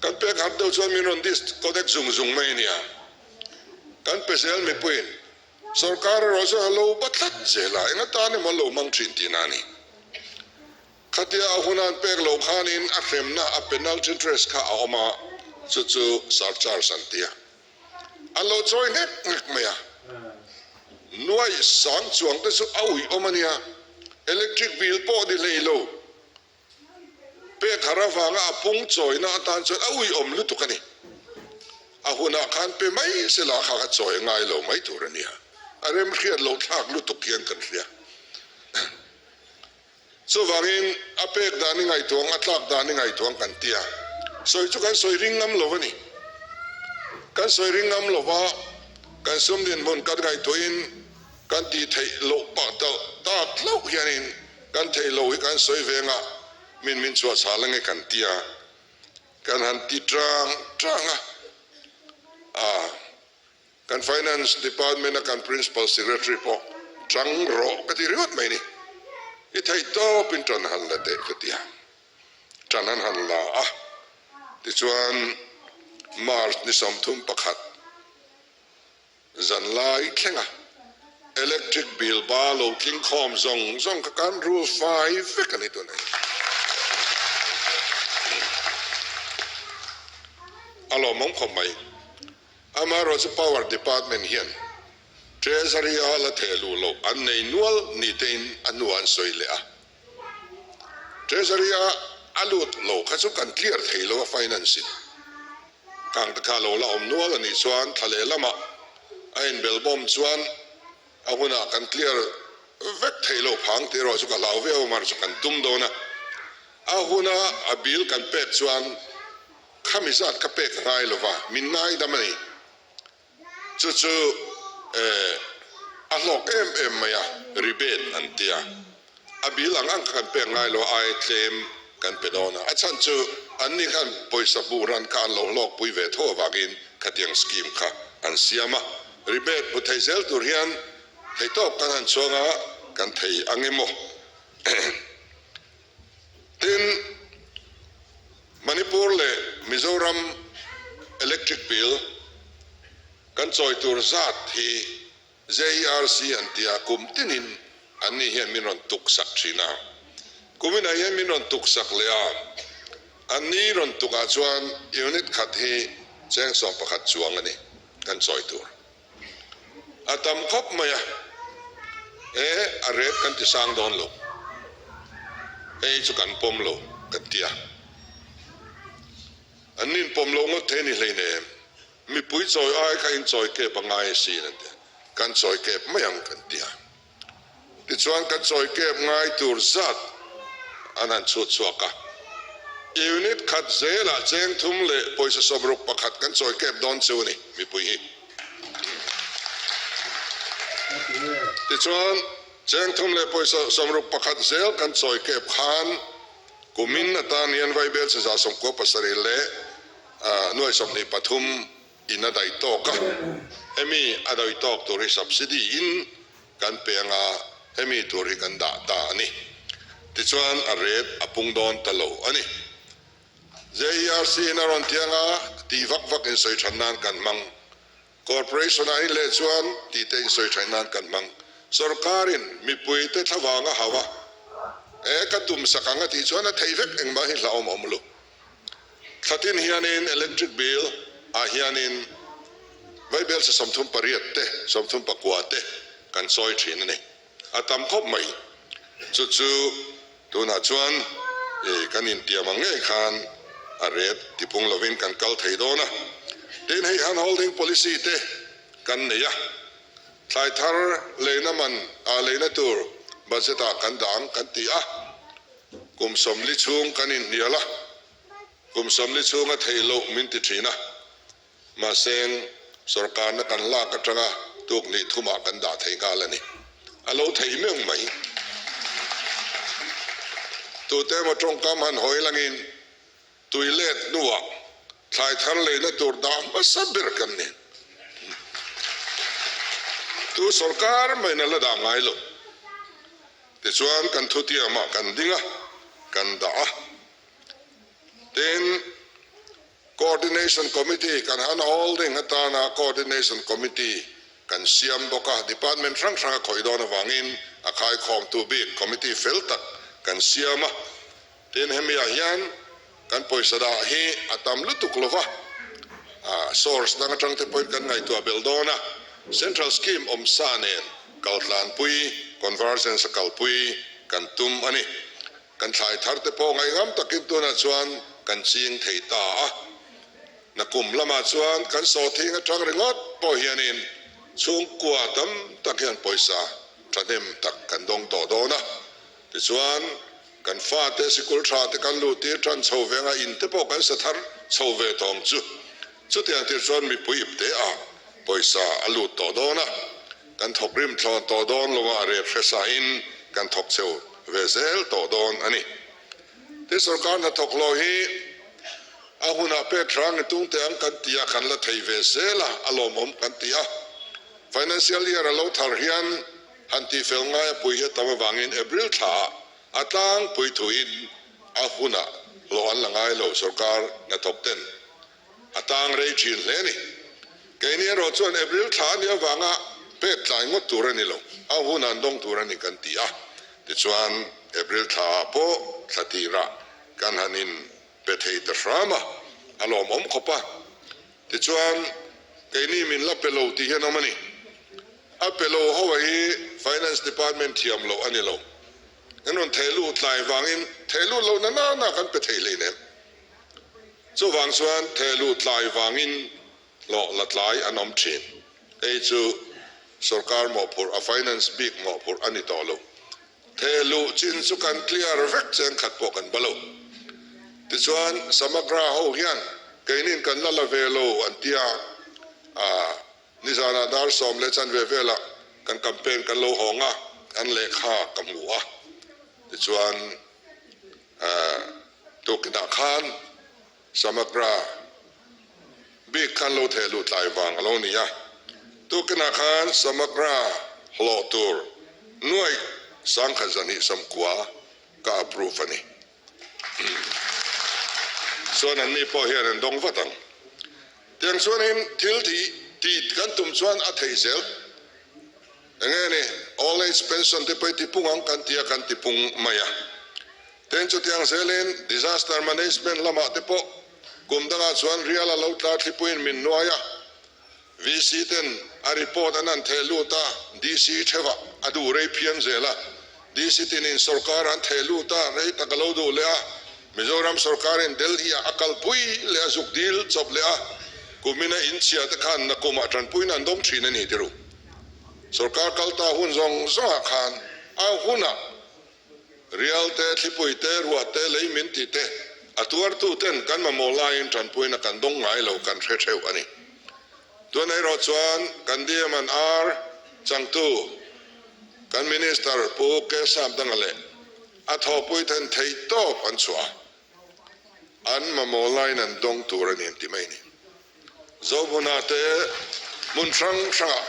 S2: Kan pek har deuh chuan min rawn disconnect zung zung mai a nia. Kan pe zel mipuiin sorkar erawh chuan a lo ba tlat zel a, eng atan emaw an lo hmang thin tihna a ni. Khatia a hun an pek loh khanin a hremna a penalty interest kha a awm a, chu chu surcharge an ti a. An lo chawi nghek nghek mai a. Nuaih sang chuang te chu a uih awm a nia. Electric bill pawh ni hlei lo. Pek har avanga a pung chawina atan chuan a uih awm lutuk a ni. A hunah khan pe mai se la kha kha chawi a ngai lo mai tur a nia. A remhriat loh thlak lutuk hian kan hria. Chuvangin a pek dan i ngaihtuang, a tlak dan i ngaihtuang kan ti a. Sawi chu kan sawi ring ngam lo a ni. Kan sawi ring ngam lo va, kan sum dinhmun kan ngaihtuahin kan tih theih loh pah talh tak hlauh hianin kan theih loh hi kan sawi veng a, min min chhuah chhal ange kan ti a. Kan han ti tang tang a. Aa. Kan Finance Department a kan Principal Secretary pawh chang rawh ka ti ringawt mai ni. I theih tawpin tan han la teh ka ti a, tan an han la a, tichuan March ni 31 zan lai thlenga Electric bill ba lo tling khawm zawng zawng kha kan rul fai vek a ni tunah hian. A lawmawm khawp mai. Amaherawh chu Power Department hian Treasury a la theh luh loh an nei nual ni tein a hnuah an sawi leh a. Treasury a a lut lo kha chu kan clear thei lo a finance in. Kang te kha lo la awm nual a nih chuan thla leh lamah a inbelbawm chuan a hunah kan clear vek thei lo phang tih erawh chu ka hlau viau a, amaherawh chu kan tum dawn a. A huna a bill kan pek chuan Khami zat ka pek ngai lo va, min ngaidam a ni. Chu chu a hlawk em em mai a, rebate an ti a. A bill ang ang kha kan pek ngai lo a, ai tlem kan pe dawn a. A chhan chu anni khan pawisa hmuh ran kha an lo hlawkpui ve tho avangin khatiang scheme kha an siam a. Rebate hmu thei zel tur hian theihtawp kan han chuang a, kan thei ang emaw? Tin, Manipur leh Mizoram electric bill kan chawi tur zat hi JERC an tia kum tinin anni hian min rawn tuk sak thin a. Kuminah hian min rawn tuk sak leh a, anni rawn tukah chuan unit khat hi cheng 11 chuang a ni kan chawi tur. A tam khawp mai a, e a rate kan ti sang dawn lo, hei chu kan pawm lo kan ti a. An nin pawm lo ngawt thei ni hleinem, mipui chawi ai kha in chawi kep a ngai asin an ti a, kan chawi kep mai ang kan ti a. Tichuan kan chawi kep ngai tur zat an han chhut chhuak a, unit khat zelah cheng thum leh pawisa 61 kan chawi kep dawn chu a ni mipui hi. Tichuan. Cheng thum leh pawisa 61 zel kan chawi kep khan kumin atan hian vaibelchhe 97 leh nuai 23 in a daih tawk a, hemi a daih tawk tur hi subsidy in kan pe anga hemi tur hi kan dah ta a ni. Tichuan a rate a pung dawn ta lo a ni. JERC in a rawn ti anga tih vak vak in sawi that nan kan hmang. Corporation ah in leh chuan tih te in sawi that nan kan hmang. Sorkar in mipui te thlavang a hau a, e ka tum sak ang a tih chuan a thei vek engmah hi hlauhawm a awm lo. Thlatin hianin electric bill ah hianin vaibelchhe 38 te, 39 te kan chawi thin a ni. A tam khawp mai. Chu chu tunah chuan kan intiam ang ngei khan a ret tipung lovin kan kal thei dawn a. Tin, hei hand holding policy te kan nei a. Thlai thar leina man ah leina tur budget ah kan dah ang kan ti a. Kum 40 chhung kan inhnial a, kum 40 chhunga theih loh min ti thin a. Mahse, sorkarna kan lak atanga tuk hnih thumah kan dah thei nghal a ni. A lo thei meuh mai. Tute emaw tawngkam han hawi langin tui let hnuah thlai thar leina tur dah hmasa ber kan ni. Tu sorkar maiin a la dah ngai lo. Tichuan kan thutiamah kan ding a, kan dah a. Tin, Coordination Committee kan han holding atana Coordination Committee kan siam bawk a, Department hrang hrang a khawih dawn avangin a khaikhawmtu bik Committee fel tak kan siam a. Tin, hemi ah hian kan pawisa dah hi a tam lutuk lo va, source dang atang te pawhin kan ngaihtuah belh dawn a, Central Scheme awmsa nen kaltlanpui, convergence a kalpui kan tum a ni. Kan thlai thar te pawh ngaihngam takin tunah chuan kan ching thei ta a. Nakum lamah chuan kan sawhthing atang ringawt pawh hianin chhungkua tam tak hian pawisa thahnem tak kan dawng tawh dawn a. Tichuan, kan fate sikul tha te kan luh tir tan chho ve anga in te pawh kan sa thar chho ve tawh ang chu. Chutiang tir chuan mipui ip te ah pawisa a lut tawh dawn a. Kan thawk rim thlawn tawh dawn lo a, a rep hre sain kan thawk cheu ve zel tawh dawn a ni. Tin, sorkar hnathawk hlawh hi a hunah pek hrang i tung teh ang kan ti a, kan la thei ve zel a, a lawmawm kan ti a. Financial year a lo thar hian han tihfel ngai a pui hi a tam avangin April thlaah a tlangpui thuin a hunah hlawh an la ngai lo sorkar hnathawk ten. A tang rei thin hle a ni. Keini erawh chuan April thla a nih avanga pek tlai ngawt tur a ni lo, a hun an dawng tur a ni kan ti a. Tichuan April thla ah pawh thla tirah kan han in pe thei ta hram a, a lawmawm khawp a. Tichuan keini min la pe lo tih hian awm a ni. A pe lo ho hi Finance Department thiam loh a ni lo. Kan rawn theh lut tlai vangin theh lut loh na nana kan pe thei hleinem. Chuvang chuan thehluh tlai vangin hlawh la tlai an awm thin. Hei chu sorkar mawhphurh, a finance bik mawhphurh a ni tawh lo. Thehluh chin chu kan clear vek cheng khat pawh kan ba lo. Tichuan Samagra ho hian keinin kan la la ve lo an tia a, nizanah dar sawm leh chanve velah kan campaign kan lo hawng a, an lehkha ka hmu a. Tichuan Tukinah khan Samagra bik khan lo theh luh tlai vang a lo ni a. Tukinah khan Samagra hlawh tur nuaih sangkhat zahnih sawmkua ka approve a ni. Chuan anni pawh hian an dawng vat ang. Tiang chuanin thil tih kan tum chuan a theih zel. Enge ni, old age pension te pawh i tipung ang kan ti a, kan tipung mai a. Tin, chutiang zelin disaster management lamah te pawh kum dangah chuan rial a lo tla thlipuiin min nuai a, VC ten a report an han theh lut a, DC theuhah a duh rei phian zel a, DC tinin sorkar an theh lut a, rei tak a lo duh leh a, Mizoram sorkarin Delhi-ah a kalpui leh a zuk dil chawp leh a, kumina inchhia te khan nakumah tanpuina an dawng thin a ni ti ru. Sorkar kal ta hun zawng zawngah khan a hunah rial te, thlipui te, ruah te, lei min tih te a tuartu ten kan mamawh laiin tanpuina kan dawng ngai lo kan hre theuh a ni. Tun erawh chuan kan DM and R changtu kan. Kan Minister Pu K Sapdanga leh a thawhpui then theih tawp an chhuah a, an mamawh laiin an dawng tur a ni an ti mai a ni. Zohmuna te hmun hrang hrangah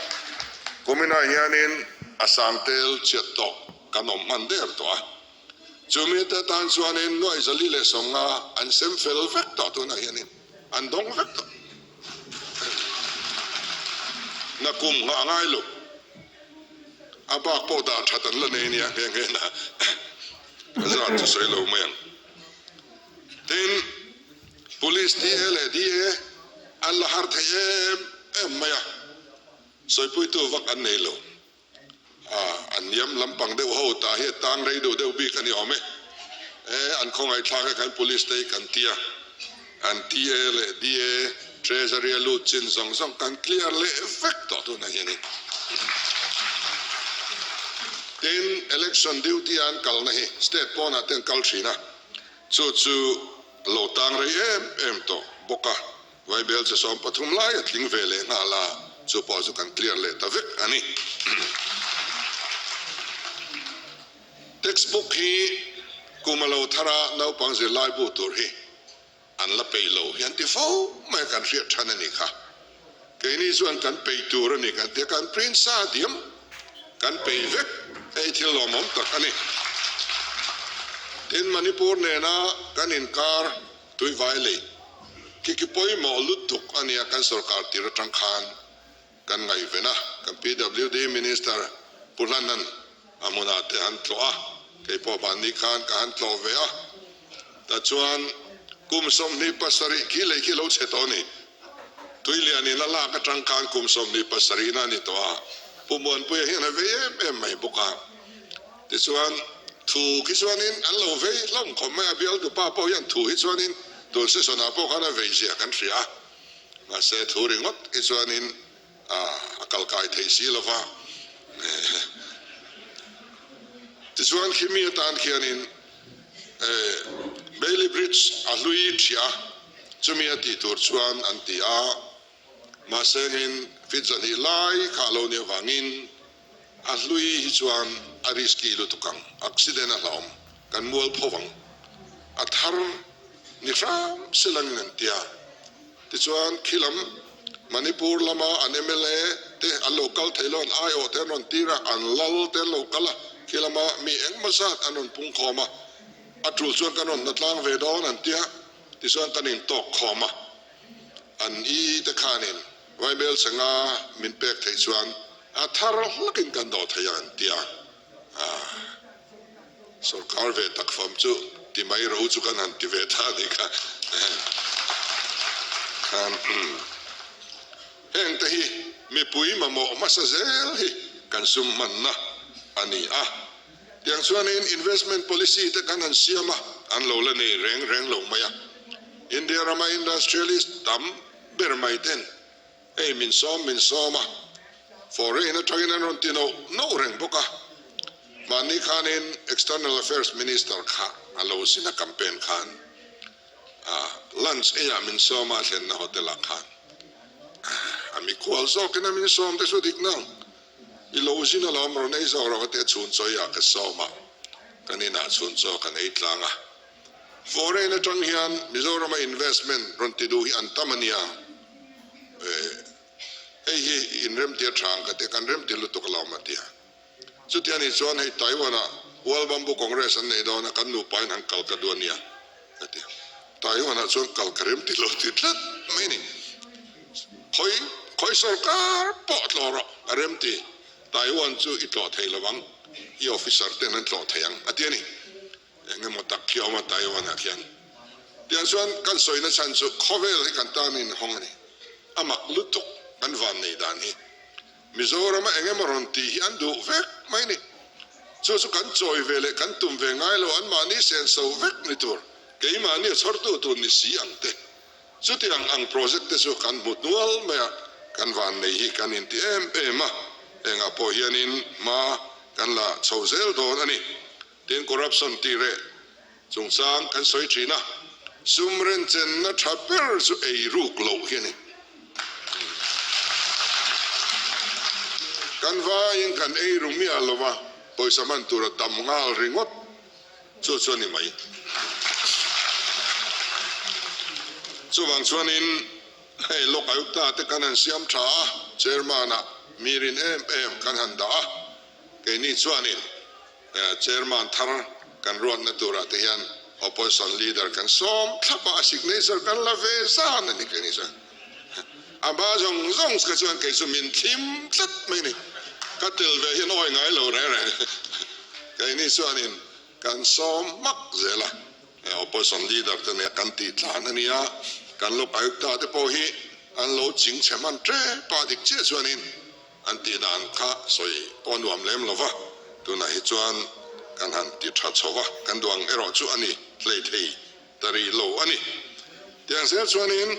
S2: kuminah hianin a sang tel chhiat tawk kan awm hman der tawh a, chumi te tan chuanin nuaih 450 an sem fel vek tawh tunah hianin an dawng vek tawh. Na kum nghah ngai lo. A bak pawh dah that an la nei nia nghe nghe na a zat chu sawi lo mai ang. Tin, Police DA leh DA an la har thei em em mai a, sawipuitu vak an nei lo. A, an niam lampang deuh ho tah hi a tang rei deuh deuh bik a ni awm e. E, an khawngaihthlak e kan Police te hi kan tia. An TA leh DA Treasury a lut chin zawng zawng kan clear leh vek tawh tunah hianin. Tin, election duty a an kalna hi state pawnah te an kal thin a, chu chu lo tang rei em em tawh bawk a, Vaibel che 13 lai a tling ve leh nghal a, chu pawh chu kan clear leh ta vek a ni. Textbook hi kum a lo thar a, naupang zirlai bu tur hi an la peih lo hi an ti fo mai a, kan hriat than a ni kha. Keini chuan kan peih tur a ni kan ti a, kan print sa diam, kan peih vek, hei thil lawmawm tak a ni. Tin, Manipur nena kan inkar tuivai lei khi khi pawimawh lutuk a nia kan sorkar tir atang khan kan ngaihven a, kan PWD Minister Pu Hlanan a hmunah te han tlawh a, kei pawh mahni khan ka han tlawh ve a, tah chuan kum 27 khi lei khi lo chhe tawh a ni. Tuilianin a lak atang khan kum 27 na a ni tawh a, Pu Muanpuia hian a vei em em mai bawk a. Tichuan thu khi chuanin an lo vei hlawm khawp mai a, bialtupa pawh hian thu hi chuanin tun season ah pawh khan a vei zia kan hria a. Mahse thu ringawt hi chuanin a kal kai thei si lo va. Tichuan khi mi atan khianin Bailey Bridge a hlui ṭhia chumi a tih tur chuan an ti a. Mahse ngin feet 2 lai kha a lo nih avangin a hlui hi chuan a risky lutuk ang, accident a hlauhawm, kan mual pho vang. A thar ni hram silangin an ti a. Tichuan khilam Manipur lama an mla te an lo kal thei lo, an aiawh te an rawn tir a, an lal te an lo kal a, khilama mi engmaw zat an rawn pung khawm a, a tul chuan kan rawn hnatlang ve dawn an tia, tichuan kan intawk khawm a, an i te khanin Vaibel sanga min pek theih chuan a thar hlakin kan dawh thei ang an tia. Sorkar ve tak fam chu ti mai ro chu kan han ti ve ta a nih kha. Khan heng te hi mipui mamawh hmasa zel hi kan sum hmanna a ni a. Tiang chuanin investment policy te kan han siam a, an lo la nei reng reng lo mai a. India rama industrialist tam ber mai ten Hei min sawm min sawm a, foreign atangin an rawn ti noh noh reng bawk a. Mahni khanin External Affairs Minister kha a lo zin a campaign khan lunch eiah min sawm a, a thlenna hotel ah khan a mikhual zawkin a min sawm te chu dik nang i lo zin alawm rawn ei zawk rawh ka ti a, chhun chaw eiah ka sawm a, kan inah chhun chaw kan ei tlang a. Foreign atang hian Mizorama investment rawn ti duh hi an tam a nia. Hei hi inremti a tha ang ka ti a, kan remti lutuk a lo awm a ti a. Chuti a nih chuan hei Taiwan-ah World Bamboo Congress an nei dawn a, kan nupain han kal ka duh a nia ka ti a. Taiwan-ah chuan kal ka remti lo ti tlat mai a ni. Khawi khawi sorkar pawh tlawh rawh a remti, Taiwan chu i tlawh thei lo ang, i officer ten an tlawh thei ang a ti a ni. Eng emaw tak khi a awm a Taiwan-ah khian. Tiang chuan kan sawina chhan chu khawvel hi kan tan inhawng a ni. A mak lutuk kan van nei dan hi. Mizorama eng emaw rawn tih hi an duh vek mai ni. Chu chu kan chawi ve leh kan tum ve ngai lo anmahni senso vek ni tur, keimahni a chhawrtu tur ni si ang te. Chutiang ang project te chu kan hmu hnual mai a, kan van nei hi kan inti em em a, engah pawh hianin hma kan la chho zel dawn a ni. Tin, corruption tih reh chungchang kan sawi thin a, sum renchenna tha ber chu ei ruk loh hi a ni. Kan vaiin kan ei ru miah lo va. Pawisa hman tur a tam nghal ringawt chu chu a ni mai. Chuvang chuanin hei Lok Ayukta te kan han siam tha a, Chairman ah mi rin em em kan han dah a, keini chuanin Chairman thar kan ruatna turah te hian Opposition Leader kan sawm thlap a, a signature kan la ve zan a ni keini chuan. A hma zawng zawng kha chuan kei chu min thlim tlat mai ni. Ka tel ve hian awi ngai lo reng reng. Keini chuanin kan sawm hmak zel a, Opposition Leader te nen kan tih tlan a nia, kan Lok Ayukta te pawh hi an lo ching chhe hman tep a, dik chiah chuanin an tih dan kha sawi pawh nuam lem lo va, tunah hi chuan kan han ti tha chho va, kan duang erawh chu a ni hlei thei ta rih lo a ni. Tiang zel chuanin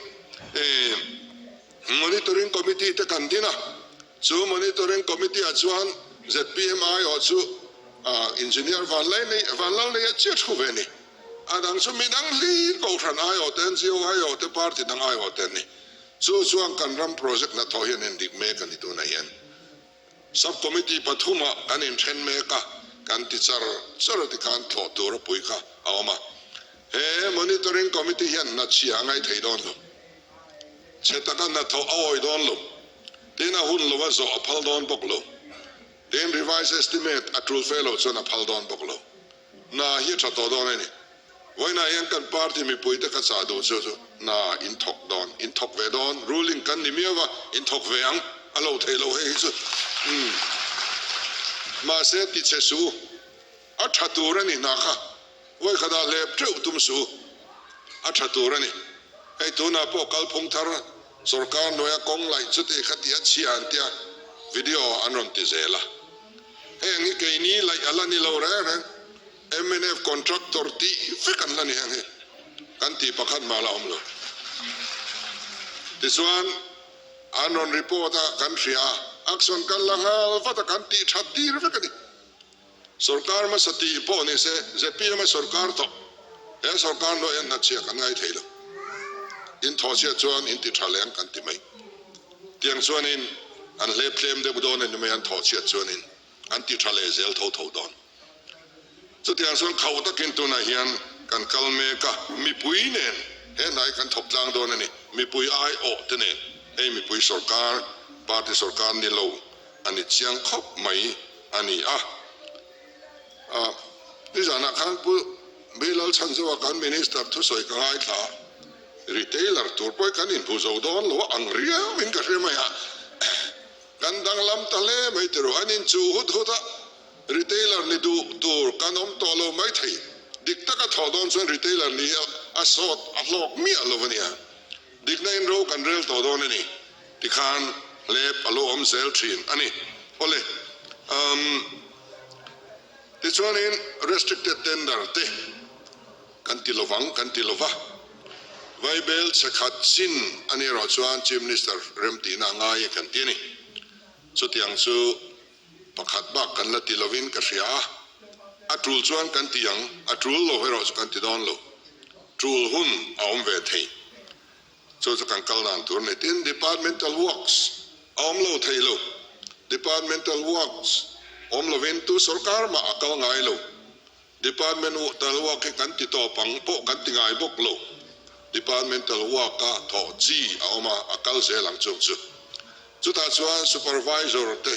S2: Monitoring Committee te kan din a, chu Monitoring Committee ah chuan zpm aiawh chu Engineer Vanlalneia chiah thu ve a ni. A dang chu midang hlir Kohhran aiawh te, NGO aiawh te, party dang aiawh te an ni. Chu chuan kan ram project hnathawh hian endik mek a ni tunah hian. Sub Committee pathumah kan inthen mek a, kan ti char char a tikhan thlawh tur a pui kha a awm a. He Monitoring Committee hian hna chhia a ngaih thei dawn lo. Chhe taka hna thawh a awi dawn lo. Tin a hun lo a zawh a phal dawn bawk lo. Tin Revised Estimate a tul fe loh chuan a phal dawn bawk lo. Hna hi a tha tawh dawn a ni. Vawiinah hian kan party mipuite ka chah duh chu chu hna in thawk dawn, in thawk ve dawn, ruling kan ni miau a, in thawk ve ang, a lo theih loh hei hi chu. Umm. Mahse ti che suh u, a tha tur a ni hna kha, vawikhatah hlep teuh tum suh u, a tha tur a ni. Hei tunah pawh kalphung thar sorkar hnuaia kawng laih chuti kha ti a chhia an tia video an rawn ti zel a. Heng hi keini laih a la ni lo reng reng. Mnf contractor tih vek an la ni heng hi kan tih pakhat mah la awm lo. Tichuan an rawn report a kan hria a, action kan la nghal vat a kan tih that tir vek a ni. Sorkar hmasa tih pawh ni se zpm a sorkar tawh, he sorkar hnuai hian hnathchhia kan ngai thei lo. In thawhchhiat chuan in ti tha leng kan ti mai. Tiang chuanin an hlep tlem deuh dawn a ni mai an thawhchhiat chuanin an ti tha leh zel tho tho dawn. Chutiang chuan khauh takin tunah hian kan kal mek a, mipui nen he hnai kan thawk tlang dawn a ni. Mipui aiawh te nen hei mipui sorkar, party sorkar ni lo a ni chiang khawp mai a ni a. Nizanah khan Pu Bilal Chhanzoa kan Minister thusawi ka ngaithla a, retailer tur pawh hi kan inhmu zo dawn lo a ang riau in ka hre mai a, kan danglam ta hle mai tiraw, an inchuh hut hut a. Retailer ni duh tur kan awm tawh lo maithei. Dik taka thawh dawn chuan retailer ni hi a sawt a hlawk miah lo a nia. Dikna in ro kan rel tawh dawn a ni. Tikhan hlep a lo awm zel thin a ni. Awle, umm, tichuanin restricted tender te kan ti lovang kan ti lova. Vaibel chhe khat chin a ni erawh chuan Chief Minister remtihna a ngai e kan ti a ni. Chutiang chu Pakhat bak kan la ti lovin ka hria a, a tul chuan kan ti ang, a tul lo erawh chu kan ti dawn lo. Tul hun a awm ve thei. Chu chu kan kal dan tur a ni. Tin, departmental works a awm lo thei lo. Departmental works awm lovin tu sorkar mah a kal ngai lo. Departmental work hi kan ti tawp ang pawh kan ti ngai bawk lo. Departmental work a thawh chi a awm a, a kal zel ang chung chu. Chutah chuan supervisor te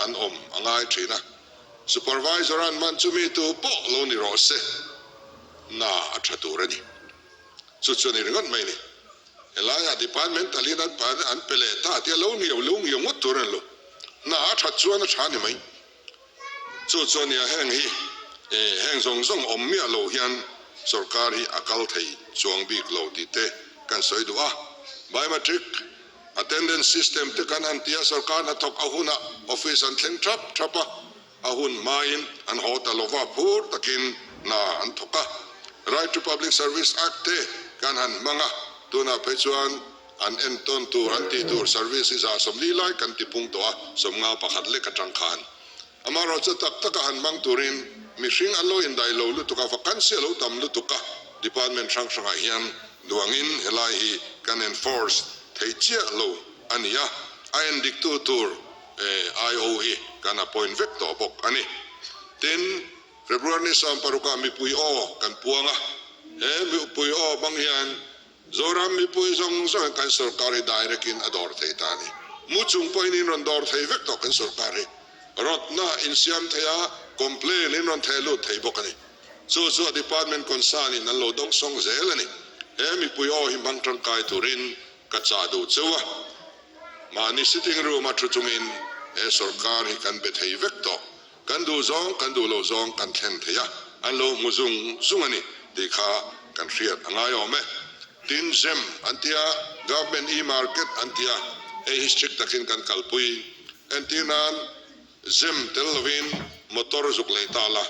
S2: an awm a ngai thin a, supervisor an man chu mi tu pawh lo ni rawh se, na a tha tur a ni. Chu chu a ni ringawt mai ni. Helaiah departmental in an an pe leh ta tia lo ngiau lo ngiau ngawt tur a ni lo. Na a that chuan a tha a ni mai. Chu chu a nia heng hi heng zawng zawng awm miah lo hian sorkar hi a kal thei chuang bik lo tih te kan sawi duh a. Biometric attendance system te kan han ti a, sorkar hnathawk a hunah office an thleng thap thap a, a hun hmain an haw ta lova phur takin hna an thawk a. Right to Public Service Act te kan han hmang a, tunah phei chuan An entawn tur, an tih tur service hi 40 lai kan ti pung tawh a, 51 lek atang khan. Amaherawhchu tak taka han hmang turin mihring an lo indai lo lutuk a, vacancy a lo tam lutuk a, department hrang hrangah hian duangin helai hi kan enforce thei chiah lo a ni a, a endiktu tur IO hi kan appoint vek tawh bawk a ni. Tin, February ni sawmparukah mipui aw kan puang a, he mipui aw hmang hian Zoram mipui zawng zawngin kan sorkar hi direct in a dawr thei ta a ni. Mu chung pawhin in rawn dawr thei vek tawh kan sorkar hi. Rawtna insiam thei a, complain in rawn theh lut thei bawk a ni. Chu chu a department concern in an lo dawngsawng zel a ni. He mipui aw hi hmang tangkai turin ka chah duh cheu a. Mahni sitting room a thu chungin he sorkar hi kan be thei vek tawh. Kan duh zawng, kan duh loh zawng kan thlen thei a, an lo hmu zung zung a ni tih kha kan hriat a ngai awm e. Tin, GEM an tia, Government E-Market an tia, hei hi strict takin kan kalpui. Entir nan, GEM tel lovin motor zuk lei ta la,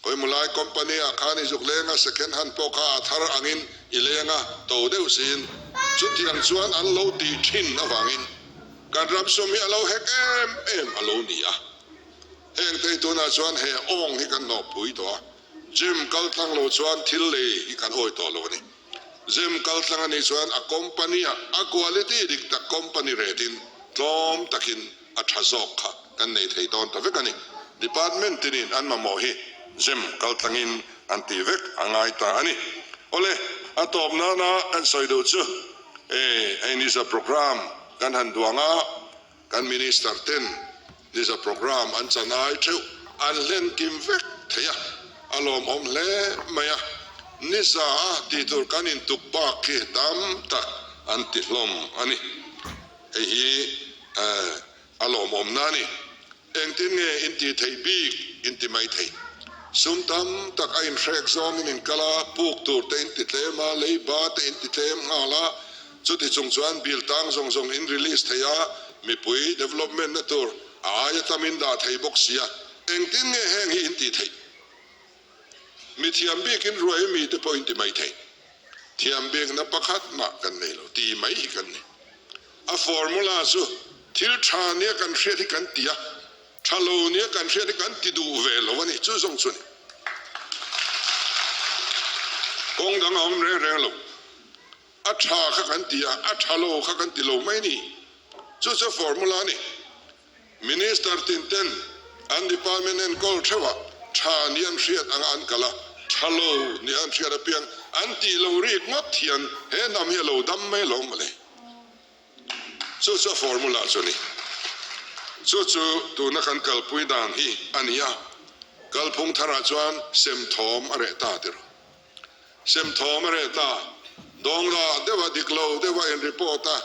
S2: khawimaw lai company ah khan i zuk leng a, second hand pawh kha a thar angin i leng a, to deuh siin chutiang chuan an lo tih thin avangin kan ram sum hi a lo hek em em a lo ni a. Heng te tunah chuan he awng hi kan hnawhpui tawh a, gym kal tlang lo chuan thil lei hi kan awi tawh lo a ni. Gym kal tlang a nih chuan a company ah a quality dik tak company rate in tlawm takin a tha zawk kha kan nei thei dawn ta vek a ni. Department tinin an mamawh hi gym kal tlangin an tih vek a ngai ta a ni. Awle, a tawp nana kan sawi duh chu e, hei nisa program kan han duang a, Kan Minister ten Niza programme an chan ai theuh an hlen kim vek thei a, a lawmawm hle mai a. Niza a tih tur kan intuk bak khi tam tak an ti hlawm a ni. Hei hi a lawmawmna a ni. Engtin nge in tih theih bik in ti mai thei. Sum tam tak a inhrek zawngin in kal a, puk tur te in ti tlem a, leiba te in ti tlem nghal a, Chuti chung chuan bill tang zawng zawng in release thei a, mipui development na tur a aia tam in dah thei bawk sia, engtin nge heng hi in tih theih? Mi thiam bik in ruai mi te pawh in ti mai thei. Thiam bik na pakhat mah kan nei lo, ti mai hi kan ni. A formula chu thil tha nia kan hriat hi kan ti a, tha lo nia kan hriat hi kan ti duh ve lo a ni, chu zawng chu ni. Kawng dang a awm reng reng lo. A tha kha kan ti a, a tha lo kha kan ti lo mai ni. Chu chu formula a ni. Minister tin ten an department enkawl theuhah tha ni an hriat anga an kal a, tha lo ni an hriat apiang an tih lo rik ngawt hian he hnam hi a lo dam mai lo mawle. Chu chu a formula chu a ni. Chu chu tuna kan kalpui dan hi a ni a, kalphung tharah chuan sem thawm a reh ta ti rawh. Sem thawm a reh ta. Dawnga deuha dik lo deuha in report a,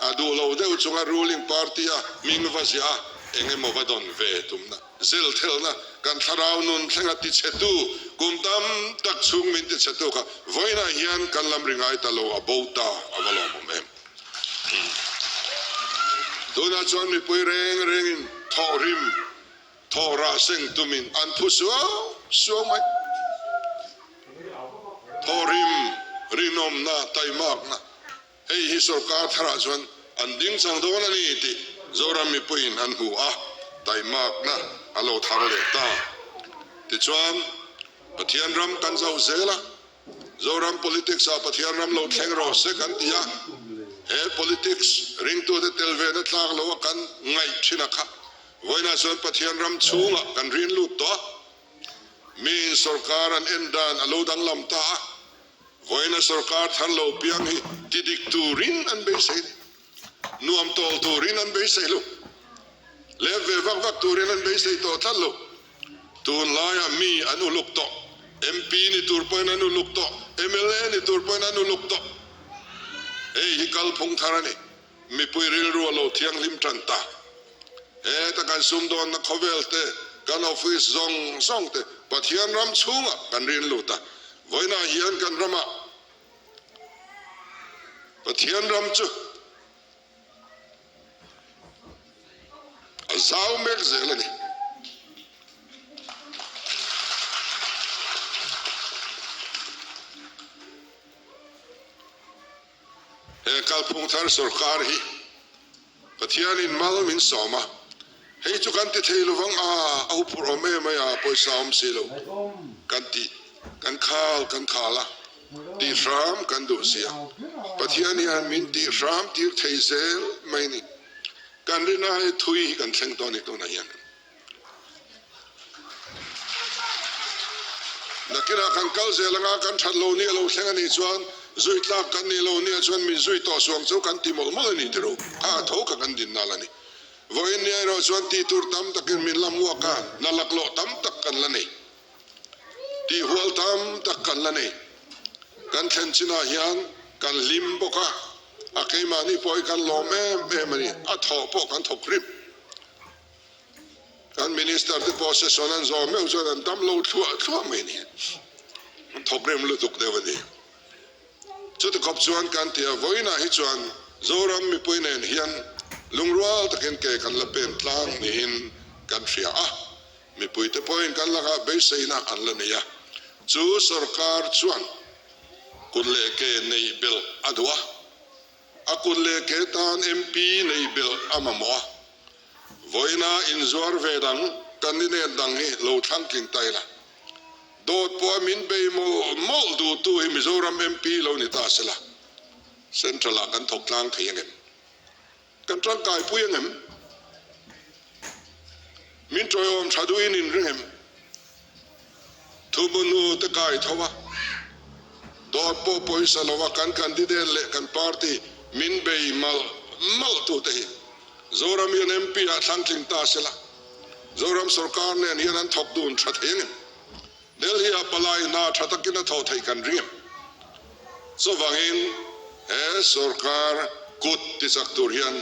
S2: a duh lo deuh chunga ruling party a hming va ziah a, eng emaw va dawn ve tumna, zel thelna, kan thlarau nun thlenga ti chhetu, kum tam tak chhung min ti chhetu kha vawiinah hian kan lam ri ngai ta lo a bo ta a va lawmawm em. Tunah chuan mipui reng rengin thawhrim Thaw rah seng tumin an phu suau suau mai. Thaw rim, rinawmna, taimakna, hei hi sorkar tharah chuan an ding chang dawn a ni tih Zoram mipuiin an hmu a, taimakna a lo thar leh ta. Tichuan, Pathian ram kan zauh zel a, Zoram politics ah Pathian ram lo thleng rawh se kan ti a, he politics ringtute tel ve na tlak lo a kan ngaih thin a kha. Vawiinah chuan Pathian ram chhungah kan rin lut tawh a, miin sorkar an en dan a lo danglam ta a, vawiina sorkar thar lo piang hi ti dik turin an beisei ni, nuam tawl turin an beisei lo, lep ve vak vak turin an beisei tawh tlat lo. Tunlaiah mi an uluk tawh, MP ni tur pawhin an uluk tawh, mla ni tur pawhin an uluk tawh. Hei hi kalphung thar a ni. Mipui rilru a lo thianghlim tan ta. Heta kan sumdawnna khawvel te, kan office zawng zawng te Pathian ram chhungah kan rin lut a. Vawiinah hian kan ramah Pathian ram chu a zau mek zel a ni. He kalphung thar sorkar hi Pathianin mal min sawm a, hei chu kan ti thei lovang a, a huphurh awm em mai a, pawisa awm si lo kan ti, kan khal kan khal a, tih hram kan duh si a, Pathian hian min tih hram tir thei zel mai ni. Kan rinai thui hi kan thleng tawh a ni tunah hian. Nakinah kan kal zel anga kan that lo ni a lo thleng a nih chuan zui tlak kan nih lo nia chuan min zui tawh suang chu kan ti mawlh mawlh a ni ti ro. Kha a tho kha kan din nal a ni. Vawiin nia erawh chuan tih tur tam takin min la hmuak a, na laklawh tam tak kan la nei. Tih hual tam tak kan la nei. Kan thlen chinah hian kan hlim bawk a, a keimahni pawh hi kan lawm em em a ni. A thawh pawh kan thawk rim. Kan Minister te pawh session an zawh meuh chuan an dam lo thluah thluah mai a ni. An thawk rem lutuk deuh a ni. Chuti khawp chuan kan ti a, vawiinah hi chuan Zoram mipui nen hian lungrual takin ke kan la pen tlang niin kan hria a. Mipuite pawhin kan lakah beiseina an la nei a, chu sorkar chuan kut leh ke neih belh a duh a, a kut leh ke tan MP neih belh a mamawh a. Vawiina inzuar ve dang candidate dang hi lo thlang tling ta ila, dawt pawha min bei mawlh mawlh duhtu hi Mizoram MP lo ni ta sela, Central ah kan thawk tlang thei angem? Kan tangkaipui angem? Min tawiawm tha duhin in ring em? Thumunu te kai tho a, dawt pawh pawisa lova kan candidate leh kan party min bei malh malh tute hi Zoram hian MP ah thlang tling ta sela, Zoram sorkar nen hian an thawk dun tha thei angem? Delhi ah palai hna tha takin a thawh theih kan ring em? Chuvangin he sorkar kut tichak tur hian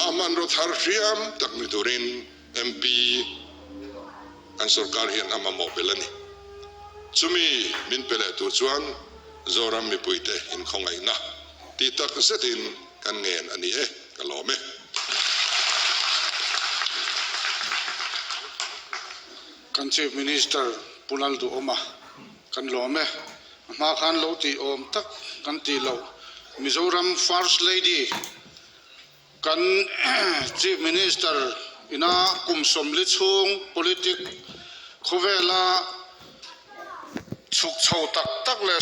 S2: a hmanraw thar hriam tak ni turin MP kan sorkar hian a mamawh belh a ni. Chumi min pe leh tur chuan Zoram mipuite inkhawngaihna tih tak zetin kan ngen a ni e, ka lawm e.
S1: Kan Chief Minister Pu Lalduhawma kan lawm e. A hma khan lo tih awm tak kan tih loh Mizoram First Lady kan Chief Minister ina kum 40 chhung politic khawvela chhuk chho tak tak leh.